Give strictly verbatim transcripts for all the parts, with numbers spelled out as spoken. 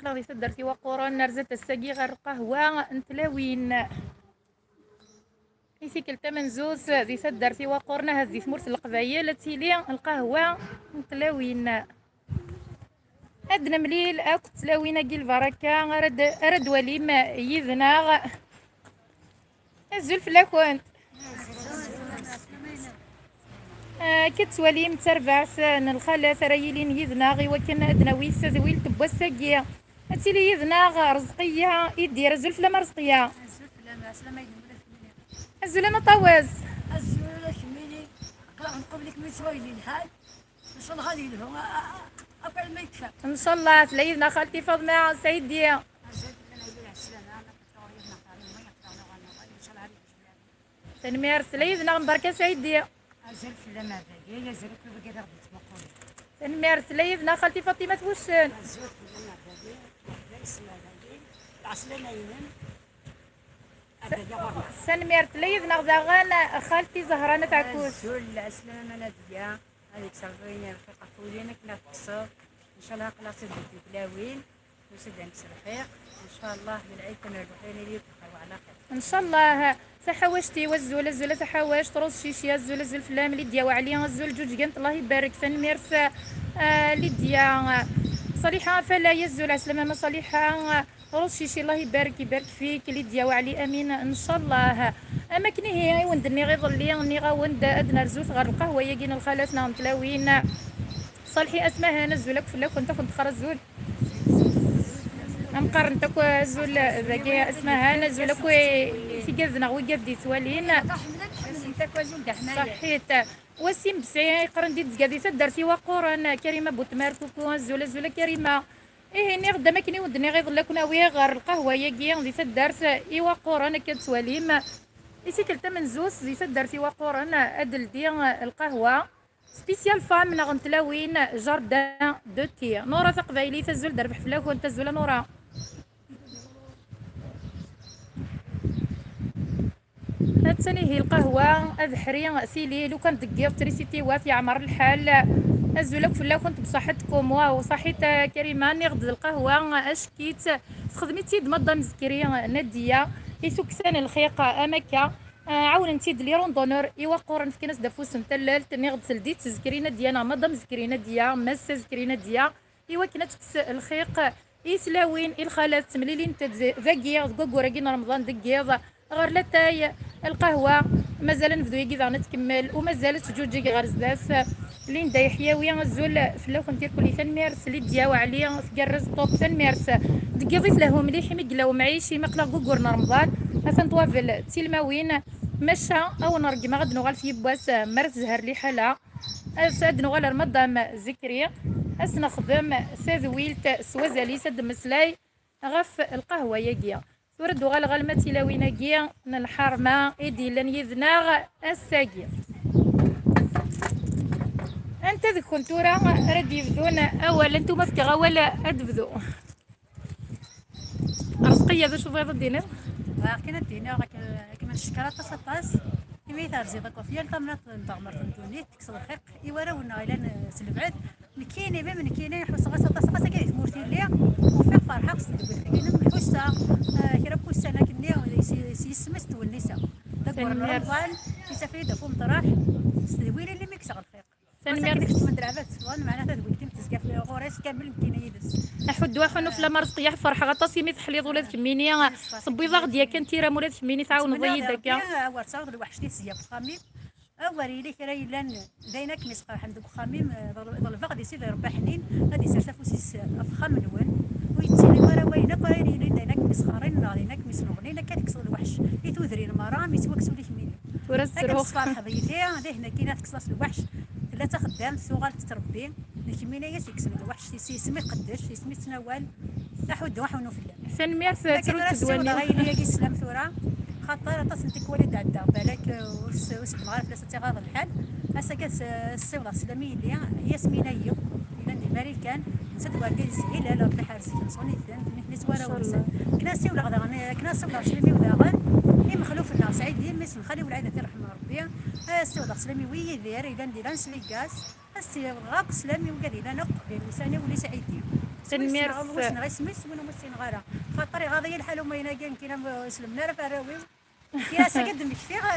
Di taddart Iwaqquren, nerzet ass-agi ɣer lqahwa n tlawin. I tikkelt tamenzut di taddart Iwaqquren, ahat di tmurt n Leqbayel, ad tili lqahwa n tlawin. Ad nemlil akk d tlawin-agi lbaraka ara d-, ara d-walim yid-neɣ. Azul fell-akent. Akka tettwalim d tarbaɛt n lxalat ara yilin yid-neɣ i wakken ad d-nawi tadwilt n wass-agi. Ad tili yid-neɣ Rezqiya Idir. Azul fell-am a Rezqiya. Azul fell-am, ɛeslama yid-m ula d kemmini. Azul a Naṭawes. Azul ula d kemmini. Aql-aɣ nqubel-ik mi yettwayli lḥal. Ncallah ad yelhu, a, a, a, akk alma yekfa. Ncallah, tella yid-neɣ xalti Faḍma Saɛidi. Azul fell-am, a yelli, ɛeslama, ma tedduɣ yid-neɣ ɣer yemma, yaqdar neɣ ɣer neɣ, ncallah ad yelhu. Tanemmirt, tella yid-neɣ Mbarka Saɛidi. Azul fell-am a baba, azul akk i wigi ara ɣ-d-yettmuqulen. Tanemmirt, tella yid-neɣ xalti Faṭima Tbuccen. Azul fell-am a baba, la isem a baba, lɛeslama-inem. A baba ɣur-neɣ. Tanemmirt, tella yid-neɣ daɣen xalti Zahra n At Ɛekkuz. Azul, lɛeslama a Nadya. هذيك صافي لقيت قولين كنا تقصر. إن شاء الله خلاص يبدو في بلاوين وسدان تسلحيق. إن شاء الله بالعيد كما يروحين لي بخير وعلى خير. إن شاء الله. Taḥawact-iw, azul, azul a Taḥawact, Rose Cici, azul, azul fell-am, Lydia Waɛli, azul, Ǧuǧgent, الله يبارك, tanemmirt, ah, Lydia. Ṣaliḥa Falay, azul, ɛeslama a Ṣaliḥa. Rose Cici, الله يبارك, يبارك فيك. Lydia Waɛli, amin, ncallah. Am akken ihi i wen-d-nniɣ iḍelli, nniɣ-awen-d ad nerzut ɣer lqahwa-yagi n lxalat-nneɣ n tlawin. Ṣalḥi Asmahan, azul akk fell-akent, ad kent-qqar azul. Am qqarent akk azul dagi, Asmahan, azul akk i tigad-nneɣ wigad d-yettwalin. Ṣaḥit. Wasim Besɛi, qqaren di Tezga di taddart Iwaqquren, Karima Butmar, kuku, azul, azul a Karima. Ihi, nniɣ-d am akken i wen-d-nniɣ iḍelli, ad ken-awiɣ ɣer lqahwa-yagi di taddart Iwaqquren, akka ad twalim. I tikkelt tamenzut di taddart Iwaqquren, ad d-teldi lqahwa. Spécial femme neɣ n tlawin, jardin de thé. Nura Taqbaylit, azul d rrbeḥ fell-akent, azul a Nura. Attan ihi lqahwa, abeḥri, tili, lukan deg yiḍ trisiti wat yeɛmer lḥal. Azul akk fell-akent, bṣaḥetkum. Waw, ṣaḥit a Karima, nniɣ-d d lqahwa, ackit. Texdem-itt-id Madame Zekri Nadiya, i tukksa n lxiq am akka. Ɛawnen-tt-id les randonneurs Iwaqquren, fkan-as-d afus n tallalt, nniɣ-d teldi-tt Zekri Nadiya neɣ Madame Zekri Nadiya, Massa Zekri Nadiya. I wakken ad tekkes lxiq i tlawin, i lxalat, ttemlilint-d dagi, deg waggur-agi n Remḍan deg yiḍ, ɣer latay, lqahwa. Mazal ad nebdu yagi daɣen ad tkemmel, u mazal ad teǧǧuǧeg ɣer zdat. Linda Yeḥyawi, azul fell-akent irkelli, tanemmirt. Lidya Waɛli, tgerrez, top, tanemmirt. Deg yiḍ i tlehhu mliḥ, imi yella umɛic, imi aql-aɣ deg waggur n Remḍan, atan ṭwabel d tilmawin. Maca, a wen-ṛeggmeɣ ad nuɣal f yiwwas, mi ara tezher liḥala. As-, ad nuɣal ar Madame Zikri, ad s-nexdem tadwilt s wazal-is, ad d-mmeslay ɣef lqahwa-yagi. Tura ad d-uɣaleɣ alma d tilawin-agi n lḥerma i d-yellan yid-neɣ ass-agi. Anta deg-kent tura ara d-yebdun awal? Anta umi fkeɣ awal ad d-tebdu? Rezqiya, d acu tebɣiḍ ad d-tiniḍ? Bɣiɣ kan ad d-iniɣ akken, akken ad ncekkeṛ aṭas, aṭas, imi terziḍ akk ɣef yal tamnaḍt n teɣmert n ddunit, tekkseḍ lxiq i warraw-nneɣ yellan, eh, s lebɛed. Nekkini, même nekkini, ḥusseɣ-as aṭas, ɣas akka di tmurt i lliɣ, ufiɣ ferḥeɣ s tedwilt-agi-inem, ḥusseɣ, eh, kra n wussan akkenni s, s yisem-is ttwenniseɣ. D aggur n Remḍan, isafri-d ɣef umeṭraḥ, s tedwilin imi kkseɣ lxiq. Tanemmirt. Akken i kecmen d leɛbad sefḍen, meɛna tadwilt-im tezga f-, ɣur-i ass kamel nekkini yid-s. Aḥuddu aḥunu fell-am a Rezqiya, ferḥeɣ aṭas imi teḥliḍ ula d kemmini. Tewwiḍ-aɣ-d yakan tiram ula d kemmini, tɛawneḍ-iyi-d akka. Awer tesɛuḍ lweḥc di tezya n uxxam-im, awer yili kra yellan d ayen akken isqerḥen deg uxxam-im, eh, ḍel-, ḍelbeɣ di Sidi Rebbi aḥnin, ad isers afus-is ɣef uxxam-nwen, ur yettili wara wayen akk ara yilin d ayen akken isxerrin neɣ d ayen akken isnuɣnin, akka tekkseḍ lweḥc i tudrin merra, mi yettwakkes ula d kemmini. Tura ad tettruḥ. Akken tesferḥeḍ yelli, dihin akkin ad tekkseḍ-as lweḥc. Tella d taxeddamt, tuɣal tettrebbi. D kemmini i as-yekksen lweḥc, s yisem iqeddec, s yisem yettnawal. Aḥuddu, aḥunu fell-am. Tanemmirt, akka tura ad ssiwḍeɣ a yelli-agi sslam tura, xaṭer aṭas n tikwal i d-ɛeddaɣ, balak, uh, ur s-, ur s-bɣiɣ ara fell-as ad tt-iɣaḍ lḥal. Ass-agi ad s-, ssiwḍeɣ sslam i yelli, Yasmina-yi. Llan di Marikan, netta d wergaz yeshilal, Rebbi iḥrez-iten, ṣun-iten, nitni s warraw-nsen. Akken ad siwleɣ daɣen, akken ad siwleɣ sslam-iw daɣen i Mexluf-nneɣ Sɛidi, mmi-s n xali-w Lɛid, ad t-iṛḥem Rebbi. Ad siwleɣ sslam-iw i Yidir, yellan di Las Vegas. Ad siwleɣ akk sslam i wigad yellan akk di ussan-iw, Lli Sɛidi. Tanemmirt. Ur ssineɣ isem-is, win ur ssineɣ ara. Xaṭer iɣaḍ-iyi lḥal umayen-agi, nekkin am ur slemden ara f arraw-iw. Kra ass-agi ad d-mmektiɣ, eh,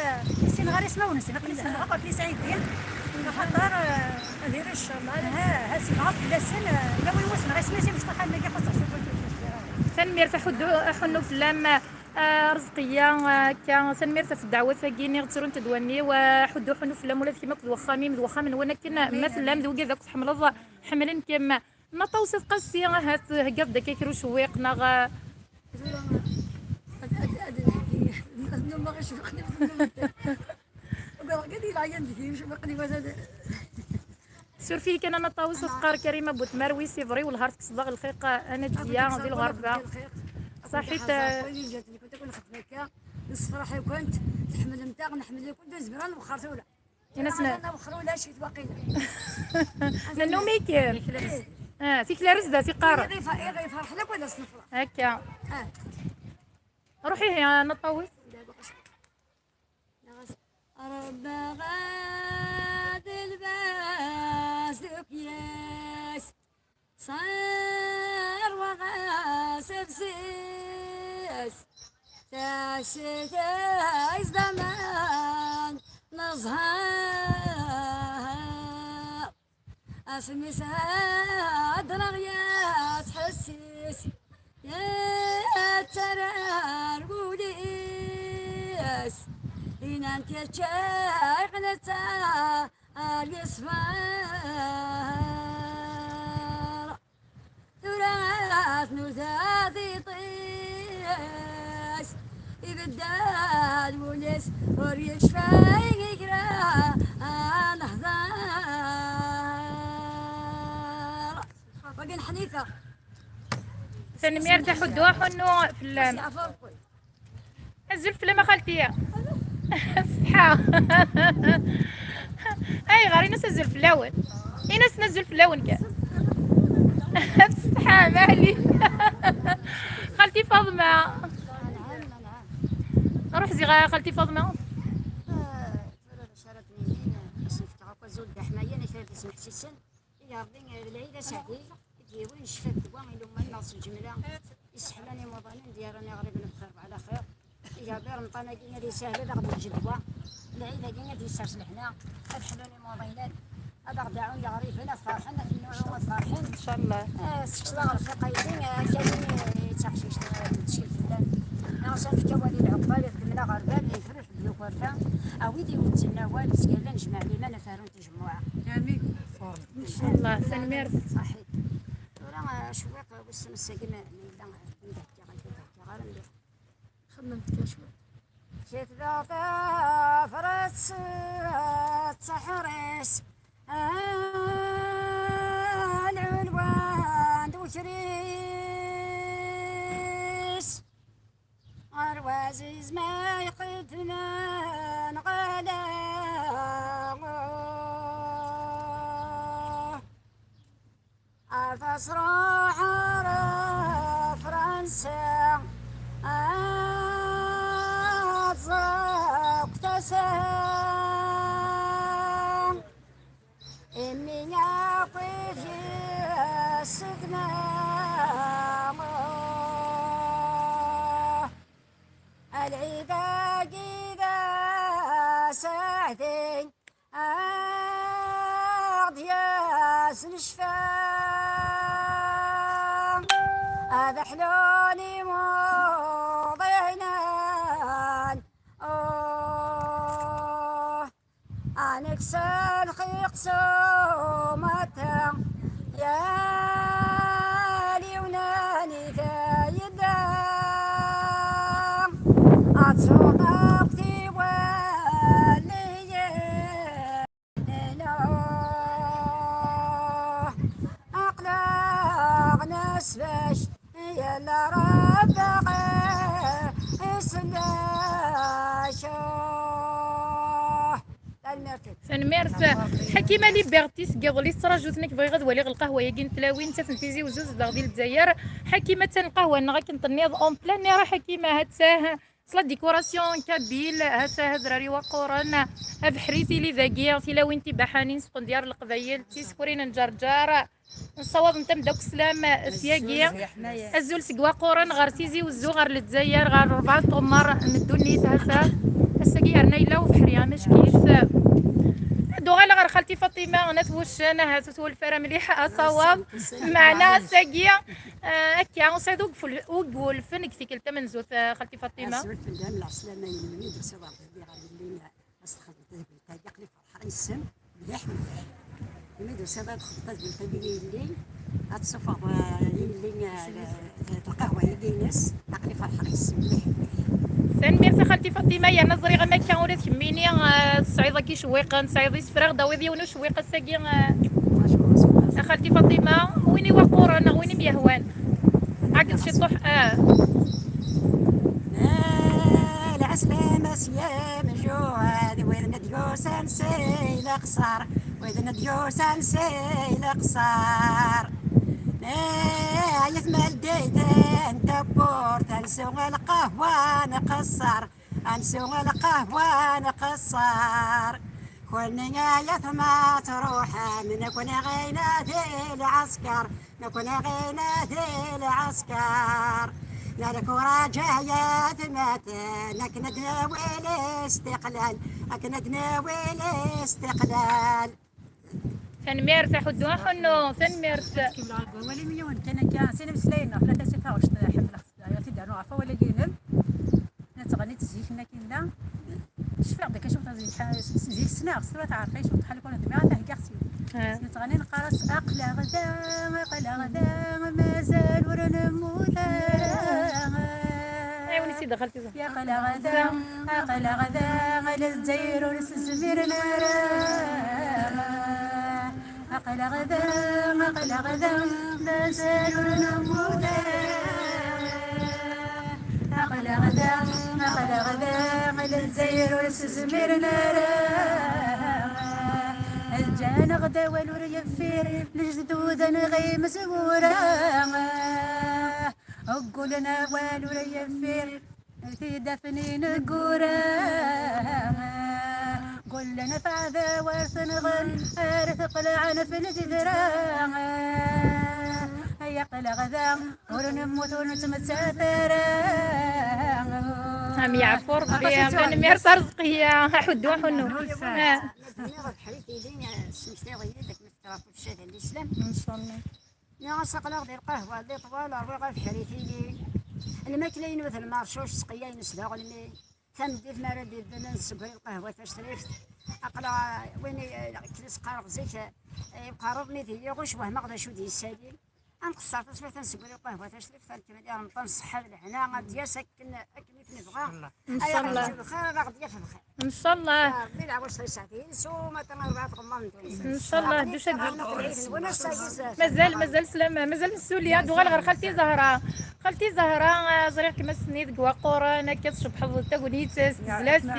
ur ssineɣ ara ismawen-nsen. Aql-i ssneɣ akk ɣef Lisɛidin. Axaṭer, eh, ad iru, incallah. Ha, ha, ssneɣ akk fell-asen, eh, la win ur ssineɣ isem-is, imecṭaḥ-nni-agi, xaṣṣa cwiṭ, ur tt-id-ssineɣ ara. Tanemmirt a Ḥuddu, a Ḥunnu fell-am, eh, Ṛezqiya, eh, akka, tanemmirt ɣef ddeɛwat-agi-nni, ttrunt-d wallen-iw, eh, a Ḥuddu, a Ḥunnu fell-am, ula d kemm akked wexxam-im, d wexxam-nwen akken ma tellam, d wigad akk tḥemmleḍ, ḥemmlen-kem. Nna Ṭawes At Qasi, ahat theggaḍ-d akka kra ucewwiq, neɣ, eh? Tura, ad, ad, ad nheggi, nnumeɣ icewwiqen-iw, nnumeɣ. Ugadeɣ kan i lɛyan deg-i, icewwiqen-iw, ad, ad. Suref-iyi kan, a Nna Ṭawes, ad teqqar Karima Butmerwi, c'est vrai, wellah tekkseḍ-aɣ lxiq, a Naǧiya, di lɣerba. Ṣaḥit. Win iǧǧan-ten, kent akk nxeddem akka, nessefraḥ-ikent, tḥemmlemt-aɣ, nḥemmel-ikent, ur nezmir ad nwexxer tura. Ini-as n-, newxer ulac-it waqila. Nennum-ikem. Ah, tikla-s da tiqqar. Iɣi fa-, iɣi ferḥen akk ad as-nefreḥ. Akka. Ah. Ruḥ ihi, a Nna Ṭawes. Rebba ɣad lbas d ukyas. Ṣarwa ɣas afsas, taɛsayt ay zdaman neẓhar. Asmi s-heddreɣ yas ḥessis, yettarar wul-is, inan kečč ay ɣ-netta ar yesfar. Tura tnuda tiṭ-is, ibeddal wul-is, ur yecfa i kra ad nehder. Wagi n Ḥnifa. Tanemmirt a Ḥuddu, a Ḥunnu fell-am. Azul fell-am a xalti. Ṣṣeḥḥa. Ayɣer? Ini-as azul fell-awen. Ini-asen azul fell-awen kan. Ṣṣeḥḥa, maɛli. Xalti Faḍma. Ruḥ ziɣ a xalti Faḍma. Tura d acu ara d-nini, ad sen-fkeɣ akk azul d aḥmayan, akal d ismeḥsisen. Ya Ṛebbi, d lɛid aseɛdi i d-yewwin ccfat deg wa ilummad-nneɣ s lǧemla, isseḥlan imuḍanen d-yerran iɣriben bxir wa ɛla xir. Ya Ṛebbi, Remḍan-agi ad isahel, ad aɣ-d-yeǧǧ ddwa. Lɛid-agi ad yessers lehna, ad ḥlun imuḍinen, ad aɣ-d-aɛun yeɣriben, ad ferḥen, ad ten-nuɛu, ad ferḥen. Incallah. Eh, sekcem aɣ lxiq aydi, eh, akka i d taqcict, eh, tettkel fell-am. Neɣ s ad nefk awal i lɛeqqal, i xedmen aɣerbal, yefrux deg ukerfa. A wid iwezznen awal, zgalla nejmeɛ liman, ad t-arun tijemmuɛa. Amin. Incallah, tanemmirt. Ṣaḥit. Tura, eh, cewwiq, eh, wissen ass-agi ma, ma yella, eh, ur d-heggiɣ, ur d-heggiɣ ara mliḥ. Xemmemt kan cwiṭ. Ketbeɣ tafrat ttseḥris, lɛulwan d ukris. Ɣer waziz ma iqeddmen ɣala. Ar tasruḥ ar Fransa, ad tẓeq tasa. Imi akk i t-yessedma. Lɛid-agi d aseɛdi, ad d-yas lecfa, ad ḥlun imuḍinen. Uh, ad nekkes lxiq s umata, yal yiwen anida yella, ad tẓureḍ akk tiwalliyin. Aql-aɣ nesbac, yal Rebbi isellak. Tanemmirt. Tanemmirt. Ḥakima Liberty seg iḍelli tettṛaju-ten, nekk bɣiɣ ad waliɣ lqahwa-agi n tlawin, nettat n Tizi Uzzu, zedɣeɣ di Lezzayer. Ḥakima, attan lqahwa-nneɣ akken tenniḍ en plein air, a Ḥakima, ha-tt-ah. S la décoration kabyle, ha-tt-ah adrar iwaqquren, abeḥri tili dagi, tilawin tibaḥanin, sqendyar n Leqbayel, d tisefrin n Ǧerǧer. Nessawaḍ netta-m-d akk sslam syagi. Azul seg Waquren ɣer Tizi Wezzu, ɣer Lezzayer, ɣer rebɛa n tɣemmar n ddunit. Hasa ass-agi yerna yella ubeḥri amackit. Ad uɣaleɣ ɣer xalti Faṭima n At Wuccen, ahat ur twulef ara mliḥ asawaḍ. Meɛna ass-agi, eh, akka, ur sɛiḍ ugful-, ugwulfen deg tikkelt tamenzut, eh, xalti Faṭima. Azul fell-am, lɛeslama-inem, mi d-tusiḍ ɣer dagi ɣer yelli-m. As-texdem tadbelt-agi, aql-i ferḥeɣ yes-m mliḥ mliḥ. Imi d-tusiḍ ad texdem tadbelt-agi i yelli, ad tessufɣeḍ, eh, i yelli, eh, lqahwa-agi-ines, aql-i ferḥeɣ yes-m mliḥ mliḥ. Tanemmirt a xalti Faṭima, yerna ẓriɣ am akka ula d kemmini, eh, tesɛiḍ akka icewwiqen, tesɛiḍ isefra, ɣ-d-tawiḍ yiwen ucewwiq ass-agi, eh, a xalti Faṭima, win i Waquren neɣ win i m-yehwan. Ɛeggeḍ ciṭuḥ, ah. Eh, lɛeslama s yemjuhad, widen ad d-yusan si leqṣer, widen ad d-yusan si leqṣer. Eh, ay atma ldayt n tawwurt, ad nsew lqahwa nqeṣṣer, ad nsew lqahwa nqeṣṣer. Kunni ay atma truḥem, nekni ɣina di lɛesker, nekni ɣina di lɛesker. Na lkuraǧ ay atmaten, akken ad nawi listiqlal, akken ad nawi listiqlal. Tanemmirt a Ḥuddu Aḥunnu, tanemmirt. Kemmleɣ deg wawal-im yiwen kan akka, sin imeslayen neɣ tlata si taɣect ḥemmleɣ. Aya t-id-rnu ɣef wawal-agi-inem. La tettɣenniḍ zik-nni akin da. Cfiɣ-d akka cwiṭ zik, zik ssneɣ s tura teɛreq-iyi cwiṭ ḥal ur zmireɣ ad t-heggiɣ s yiwen. Ah. Nettɣenni neqqar-as: "Aql-aɣ da, aql-aɣ da, mazal ur nemmut ara." Ɛiwen-itt-id a xalti Zahra. Aql-aɣ da, aql-aɣ da, a Lezzayer ur s-zmiren ara. Aql-aɣ da, aql-aɣ da, mazal ur nemmut ara. Aql-aɣ da, aql-aɣ da, a Lezzayer ur s-zmiren ara. Ǧǧan-aɣ-d awal ur yeffir, lejdud ad nɣim zgura. Ggullen awal ur yeffir, tidafnin ggura. Ggullen ɣef aɛdaw ar tenɣen, ar tqelɛen f lǧedra. Ay aql-aɣ da, ur nemmut ur nettmettat ara. Am yeɛfu Rebbi, tanemmirt a Rezqiya, aḥuddu aḥunnu. Ah. Ncallah. Nniɣ-as aql-aɣ di lqahwa, di ṭwal, rwiɣ abeḥri tili. Lmakla-inu d lmercuc, ttqeyyayen s daɣelmi. Tameddit mi ara d-ibden, ad nessegri lqahwa tacrift. Aql-aɣ, win i, akken i s-qqareɣ zik, eh, iqerreb mi d-iyi, ɣuc wehmeɣ d acu d-yessali. Ad nqeṣṣer taswiɛt, ad nessegri lqahwa tacrift, ad nkemmel i Remḍan ṣṣeḥḥa d lehna, ad d-yas akken, akken i t-nebɣa. Ncallah. Ad aɣ-yeǧǧ bxir, ad aɣ-d-yaf bxir. Ncallah. Ṛebbi leɛwac ad yesɛeddi-yi s umata rebɛa tɣemmar n ddunit. Ncallah, aql-i d ucadi. Mazal, mazal sslam, mazal nessuli, ad uɣal ɣer xalti Zahra. Xalti Zahra, ah, ẓriɣ-kem ass-nni deg Waquren, akka tcebbḥeḍ tagnit s tezlatin.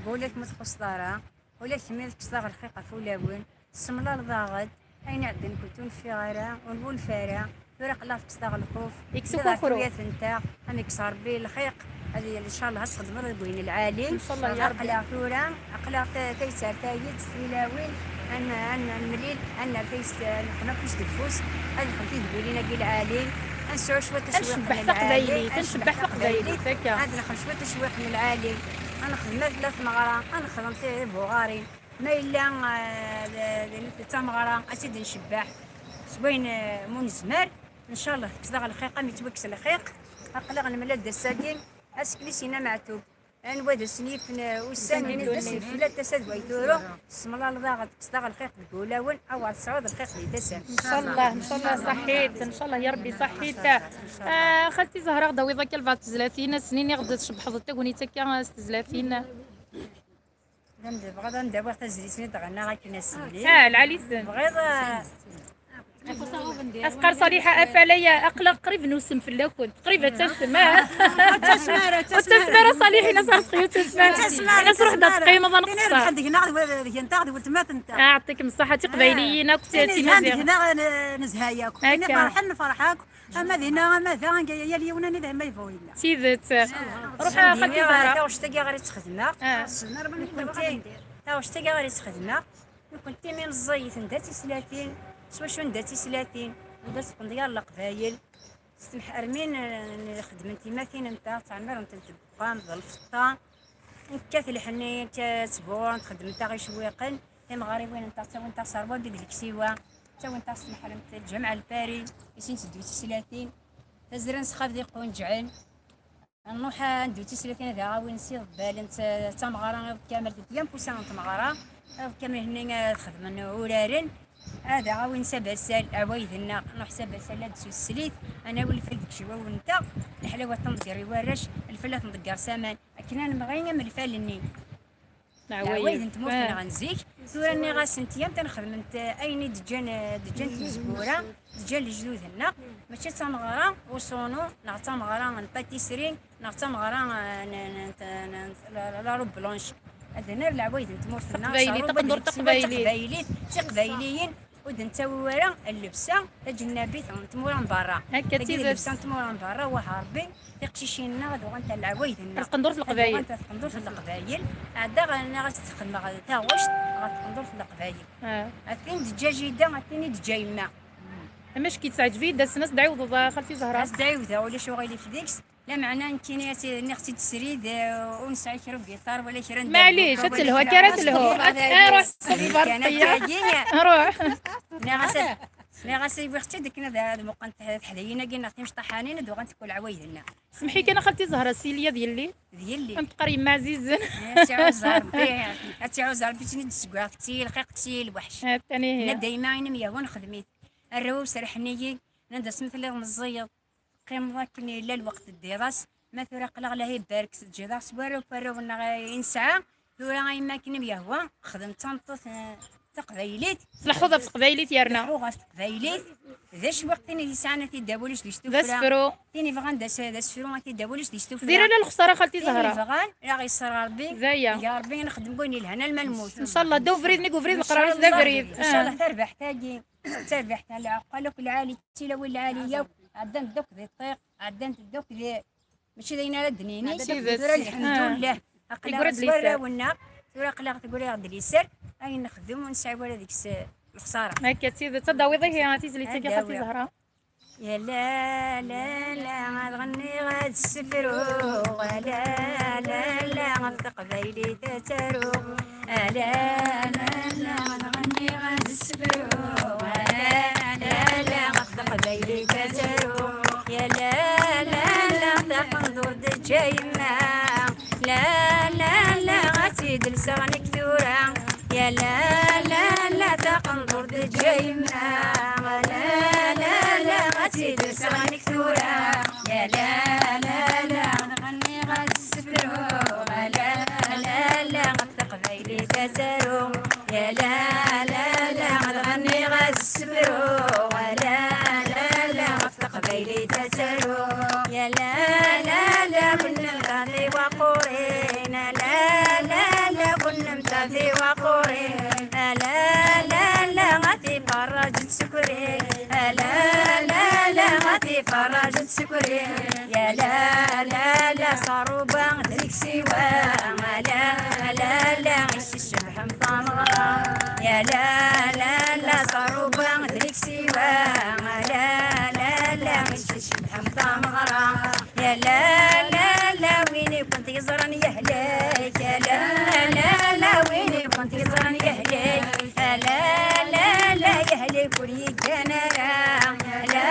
Ula kemm ur txuṣṣeḍ ara, ula kemm ad tekkseḍ lxiq ɣef ulawen, tessemlaleḍ-aɣ-d. Ayen iɛeddan-kent ur neffiɣ ara, ur nwulef ara. Tura aql-aɣ tekkseḍ-aɣ lxuf. Yekkes-ik ukukru. Tuyat-nteɣ, ad nekkes Ṛebbi lxiq, ad, ncallah ad txedmeḍ deg wayen lɛali. Ncallah ya Ṛebbi. Aql-aɣ tura, aql-aɣ ta-, tayet ar tayet, tilawin, ad n-, ad nemlil, ad nerr tayet, ad nexdem afus deg ufus, ad nexdem tidwilin-agi lɛali, ad nesɛu cwiṭ n ccwiq lɛali, ad ncebbeḥ taqbaylit, ad ncebbeḥ taqbaylit, akka. Ad nexdem cwiṭ n ccwiq lɛali, ad nexdem ma tella tmeɣra, ad nexdem tibuɣarin. Ma yella, eh, d, d, d tameɣra, ad tt-id-ncebbeḥ s wayen, eh, mu nezmer. Ncallah tekkes-aɣ lxiq am yettwakkes lxiq. Aql-aɣ nemlal-d ass-agi, asekli sina Meɛtub. Anwa d asen-yifen, eh, ussan-nni d asenfel, ad tasa d way turu, tessemlaleḍ-aɣ, tekkes-aɣ lxiq deg wulawen, awer tesɛuḍ lxiq di tasa. Ncallah, ncallah, ṣaḥit, ncallah ya Ṛebbi, ṣaḥit. Ah, xalti Zahra, ɣ-d-awiḍ akka lbeɛḍ tezlatin, ass-nni niɣ d-tcebbḥeḍ tagnit akka s tezlatin. D amd-, bɣiɣ ad am-d-awiɣ tazlit-nni d-ɣennaɣ akken ass-nni. Ah, lɛali-ten. Bɣiɣ, ah, Asqar Ṣaliḥa Afalay, aql-aɣ qrib nusem fell-akent. Qrib ad tasem, ah. Ur ttasem ara, ur ttasem ara. Ur ttasem ara, Ṣaliḥ, ini-as Arezqi, ur ttasem ara. Ini-as ruḥ-d ad teqqimeḍ, ad nqeṣṣer. Deg-neɣ, d, d, d, d weltma-tenteɣ. Ah, yeɛṭikem ṣṣeḥḥa, tiqbayliyin akk, timaziɣin. Deg-neɣ, n-, nezha yakk. Akka. Ini ferḥen, nefreḥ akk. Ama dinna, ama da, yal yiwen anida ma yebɣu yella. D tidet. Ruḥ a xalti Zahra. Taɣect-agi ɣer i tt-xedmeɣ. Ah. Nekkenti, taɣect-agi ɣer i tt-xedmeɣ. Nekkenti mi meẓẓiyit nda tislatin, s wacu nda d tislatin, nda s tqendyar n leqbayel, s temḥermin, eh, xedment timatin-nteɣ, ttɛemmirent-tent deg uxxam, d lfeṭṭa, nekkat lḥenni, nekkat ttburent, xedment-aɣ icewwiqen, timeɣriwin-nteɣ ttawint-aɣ s rrwabi d leksiwa, ttawint-aɣ s tmeḥremt, lǧameɛ lpari, i sin teddu tislatin, tazra n ssxab d iqunǧɛen. Nruḥ ad neddu tislatin ad aɣ-awin s iḍebbalen, d tameɣra iḍ kamel, d yam kusa n tmeɣra, iḍ kamel henni ad xedmen uraren, ad aɣ-awin s abasal, ɛwayed-nneɣ, nruḥ s abasal ad d-susselit, ad nawi lfal deg iciwawen-nteɣ, leḥlawa ad ten-nḍegger i warrac, lfal ad ten-nḍegger s aman, akken ad nemɣi am lfal-nni. Leɛwayed n tmurt-nneɣ n zik. Tura nniɣ-asent yam ta nxedment ayen i d-ǧǧan, d-ǧǧan tmezwura, d-ǧǧan lejdud-nneɣ, mačči d tameɣra uṣunu neɣ d tameɣra n patisserie neɣ d tameɣra, eh, n, n, n, n, la, la, la robe blanche. Ad nerr leɛwayed n tmurt-nneɣ, Taqbaylit, s rruba taqendurt n leksiwa, taqbaylit. Taqbaylit, d tiqbayliyin. Ur d-nettawi ara llebsa taǧennabit n tmura n berra. Akka d Tagi d tidet. Llebsa n tmura n berra, wah Rebbi, tiqcicin-nneɣ ad uɣent ar leɛwayed-nneɣ. Taqendurt n Leqbayel. Ad uɣent ar taqendurt n Leqbayel. Ɛeddaɣ nniɣ ad tt-xedmeɣ taɣect ɣer taqendurt n Leqbayel. Ah. Atin d-ǧǧa jida, atin i d-ǧǧa yemma. Amack yettɛeǧǧeb-iyi-d ass-n, ad s-d-ɛiwdeḍ, a xalti Zahra. Ad s-d-ɛiwdeɣ, ulac uɣilif deg-s. Lameɛna nekkini ad tt-, nniɣ-tt-id srid, eh, ur nesɛi kra n ugiṭar wala kra n Maɛlic, ad telhu, akka ara telhu. Ad, ah, ruḥ, ṣebber, kan ṭṭeyya. Akkagi. Ruḥ. Nniɣ-as, nniɣ-as, wwiɣ-tt-id akken ad, ad muqent teḥdayin-agi neɣ timecṭaḥanin, ad uɣent kul ɛwayed-nneɣ. Semḥi kan a xalti Zahra, Silya d yelli. D yelli. Am teqqar yemma ɛzizen. Ad tt-iɛuzz Rebbi, ad tt-iɛuzz Rebbi, ttini d-seggaɣ, tekti lxiq, tekti lweḥc. Atan ihi. Nna dayma ayen am yehwan xdem-it. Arraw-iw serḥen-iyi, nnan-d asmi telliḍ meẓẓiyeḍ, teqqimeḍ akken yella lweqt teddiḍ-as, ma tura aql-aɣ lahi barek teǧǧiḍ-aɣ s warraw n warraw-nneɣ i nesɛa, tura a yemma akken am yehwa, xdem d tameṭṭut, eh, taqbaylit. Tleḥḥuḍ ɣef teqbaylit yerna. Tleḥḥu ɣef teqbaylit, d acwiq tin i yesɛan ad t-id-tawi ulac deg-s tuffra. D asefru. Tin yebɣan d as-, d asefru ad t-id-tawi ulac deg-s tuffra. Dir ala lexsara xalti Zahra. Tin yebɣan, a ɣ-yesser Rebbi. D aya. Ya Rebbi, nexdem wayen yelhan alma nemmut. Ncallah, da ubrid, nnig ubrid, leqrar-is d abrid. Ncallah, ah, tarbaḥt-agi. Tarbaḥt n lɛeqqal akk lɛali, d tilawin lɛali yakk, ɛeddant-d akk di ṭṭiq, ɛeddant-d akk di, mačči d ayen ara d-nini. Tidet. Tura, lḥemdullah, aql-aɣ s warraw-nneɣ, tura aql-aɣ tegri-aɣ-d liser, ayen nexdem ur nesɛi wara deg-s, eh, lexsara. Akka d tidet, ad d-tawiḍ ihi tizlit-agi xalti Zahra. Ya la la la, ad ɣenniɣ ad ssefruɣ, a la la la, ɣef teqbaylit ad taruɣ. A la la la, ad ɣenniɣ ad ssefruɣ, a la la la, ɣef teqbaylit ad taruɣ. Ya la la la, taqendurt teǧǧa yemma. La la la, ad tt-id-lseɣ nekk tura. Ya la la la, taqendurt teǧǧa yemma. La la la, ad tt-id-lseɣ nekk tura. Ya la la la, ad ɣenniɣ ad ssefruɣ. La la la, ɣef teqbaylit ad taruɣ. Ya la la la, ad ɣenniɣ ad ssefruɣ. La la la, ɣef teqbaylit ad taruɣ. Ya la la la, kunemti d tiwqurin. La la la, kunemti d tiwqurin. La la la, ad tiferraǧ tsekrin. La la la, ad tiferraǧ tsekrin. Ya la la la, s rruba d leksiwa. La la la, icebḥen tameɣra. Ya la la la, s rruba d leksiwa. La la la, icebḥen tameɣra. Ya la la la, win i kent-yeẓran yehlek. Ya la la la, win i kent-yeẓran yehlek. Ya la la la, yehlek ur yeggan ara. Ya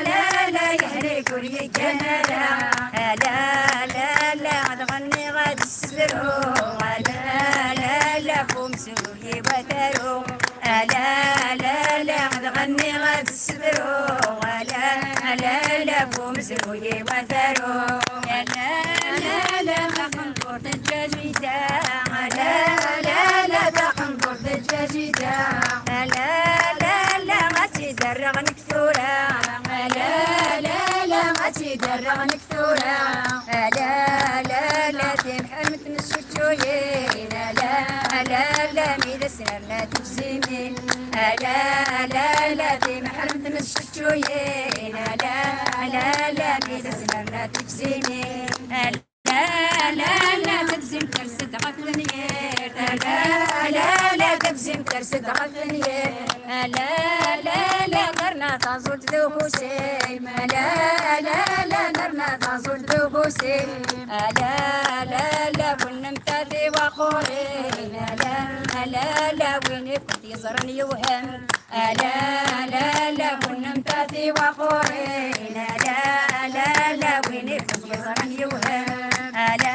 la la la, yehlek ur yeggan ara. Ya la la la, ad ɣenniɣ ad ssefruɣ. Ya la la la, f umezruy-iw ad taruɣ. A la la la, ad ɣenniɣ ad ssefruɣ. A la la la, f umezruy-iw ad taruɣ. A la la la, taqendurt teǧǧa jida. A la la la, taqendurt teǧǧa jida. A la la la, ad tt-id-rreɣ nekk tura. A la la la, ad tt-id-rreɣ nekk tura. A la la la, timḥermet n cceččuyin. A la la la, mi d as-nerna tifsimin. A la la la, timḥermet n cceččuyin. A la la la, mi d as-nerna tifsimin. A la Ala, ala, tabzimt ters-d ɣef tmyirt. Ala, ala, ala, tabzimt ters-d ɣef tmyirt. Ala, ala, ala, nerna taẓult d uhusim. Ala, ala, ala, nerna taẓult d uhusim. Ala, ala, ala, win nemmtat i waqqurin. Ala, ala, ala, win i kent-yeẓran yewhem. Ala, ala, ala, win nemmtat i waqqurin. Ala, ala, ala, win i kent-yeẓran yewhem. Ala,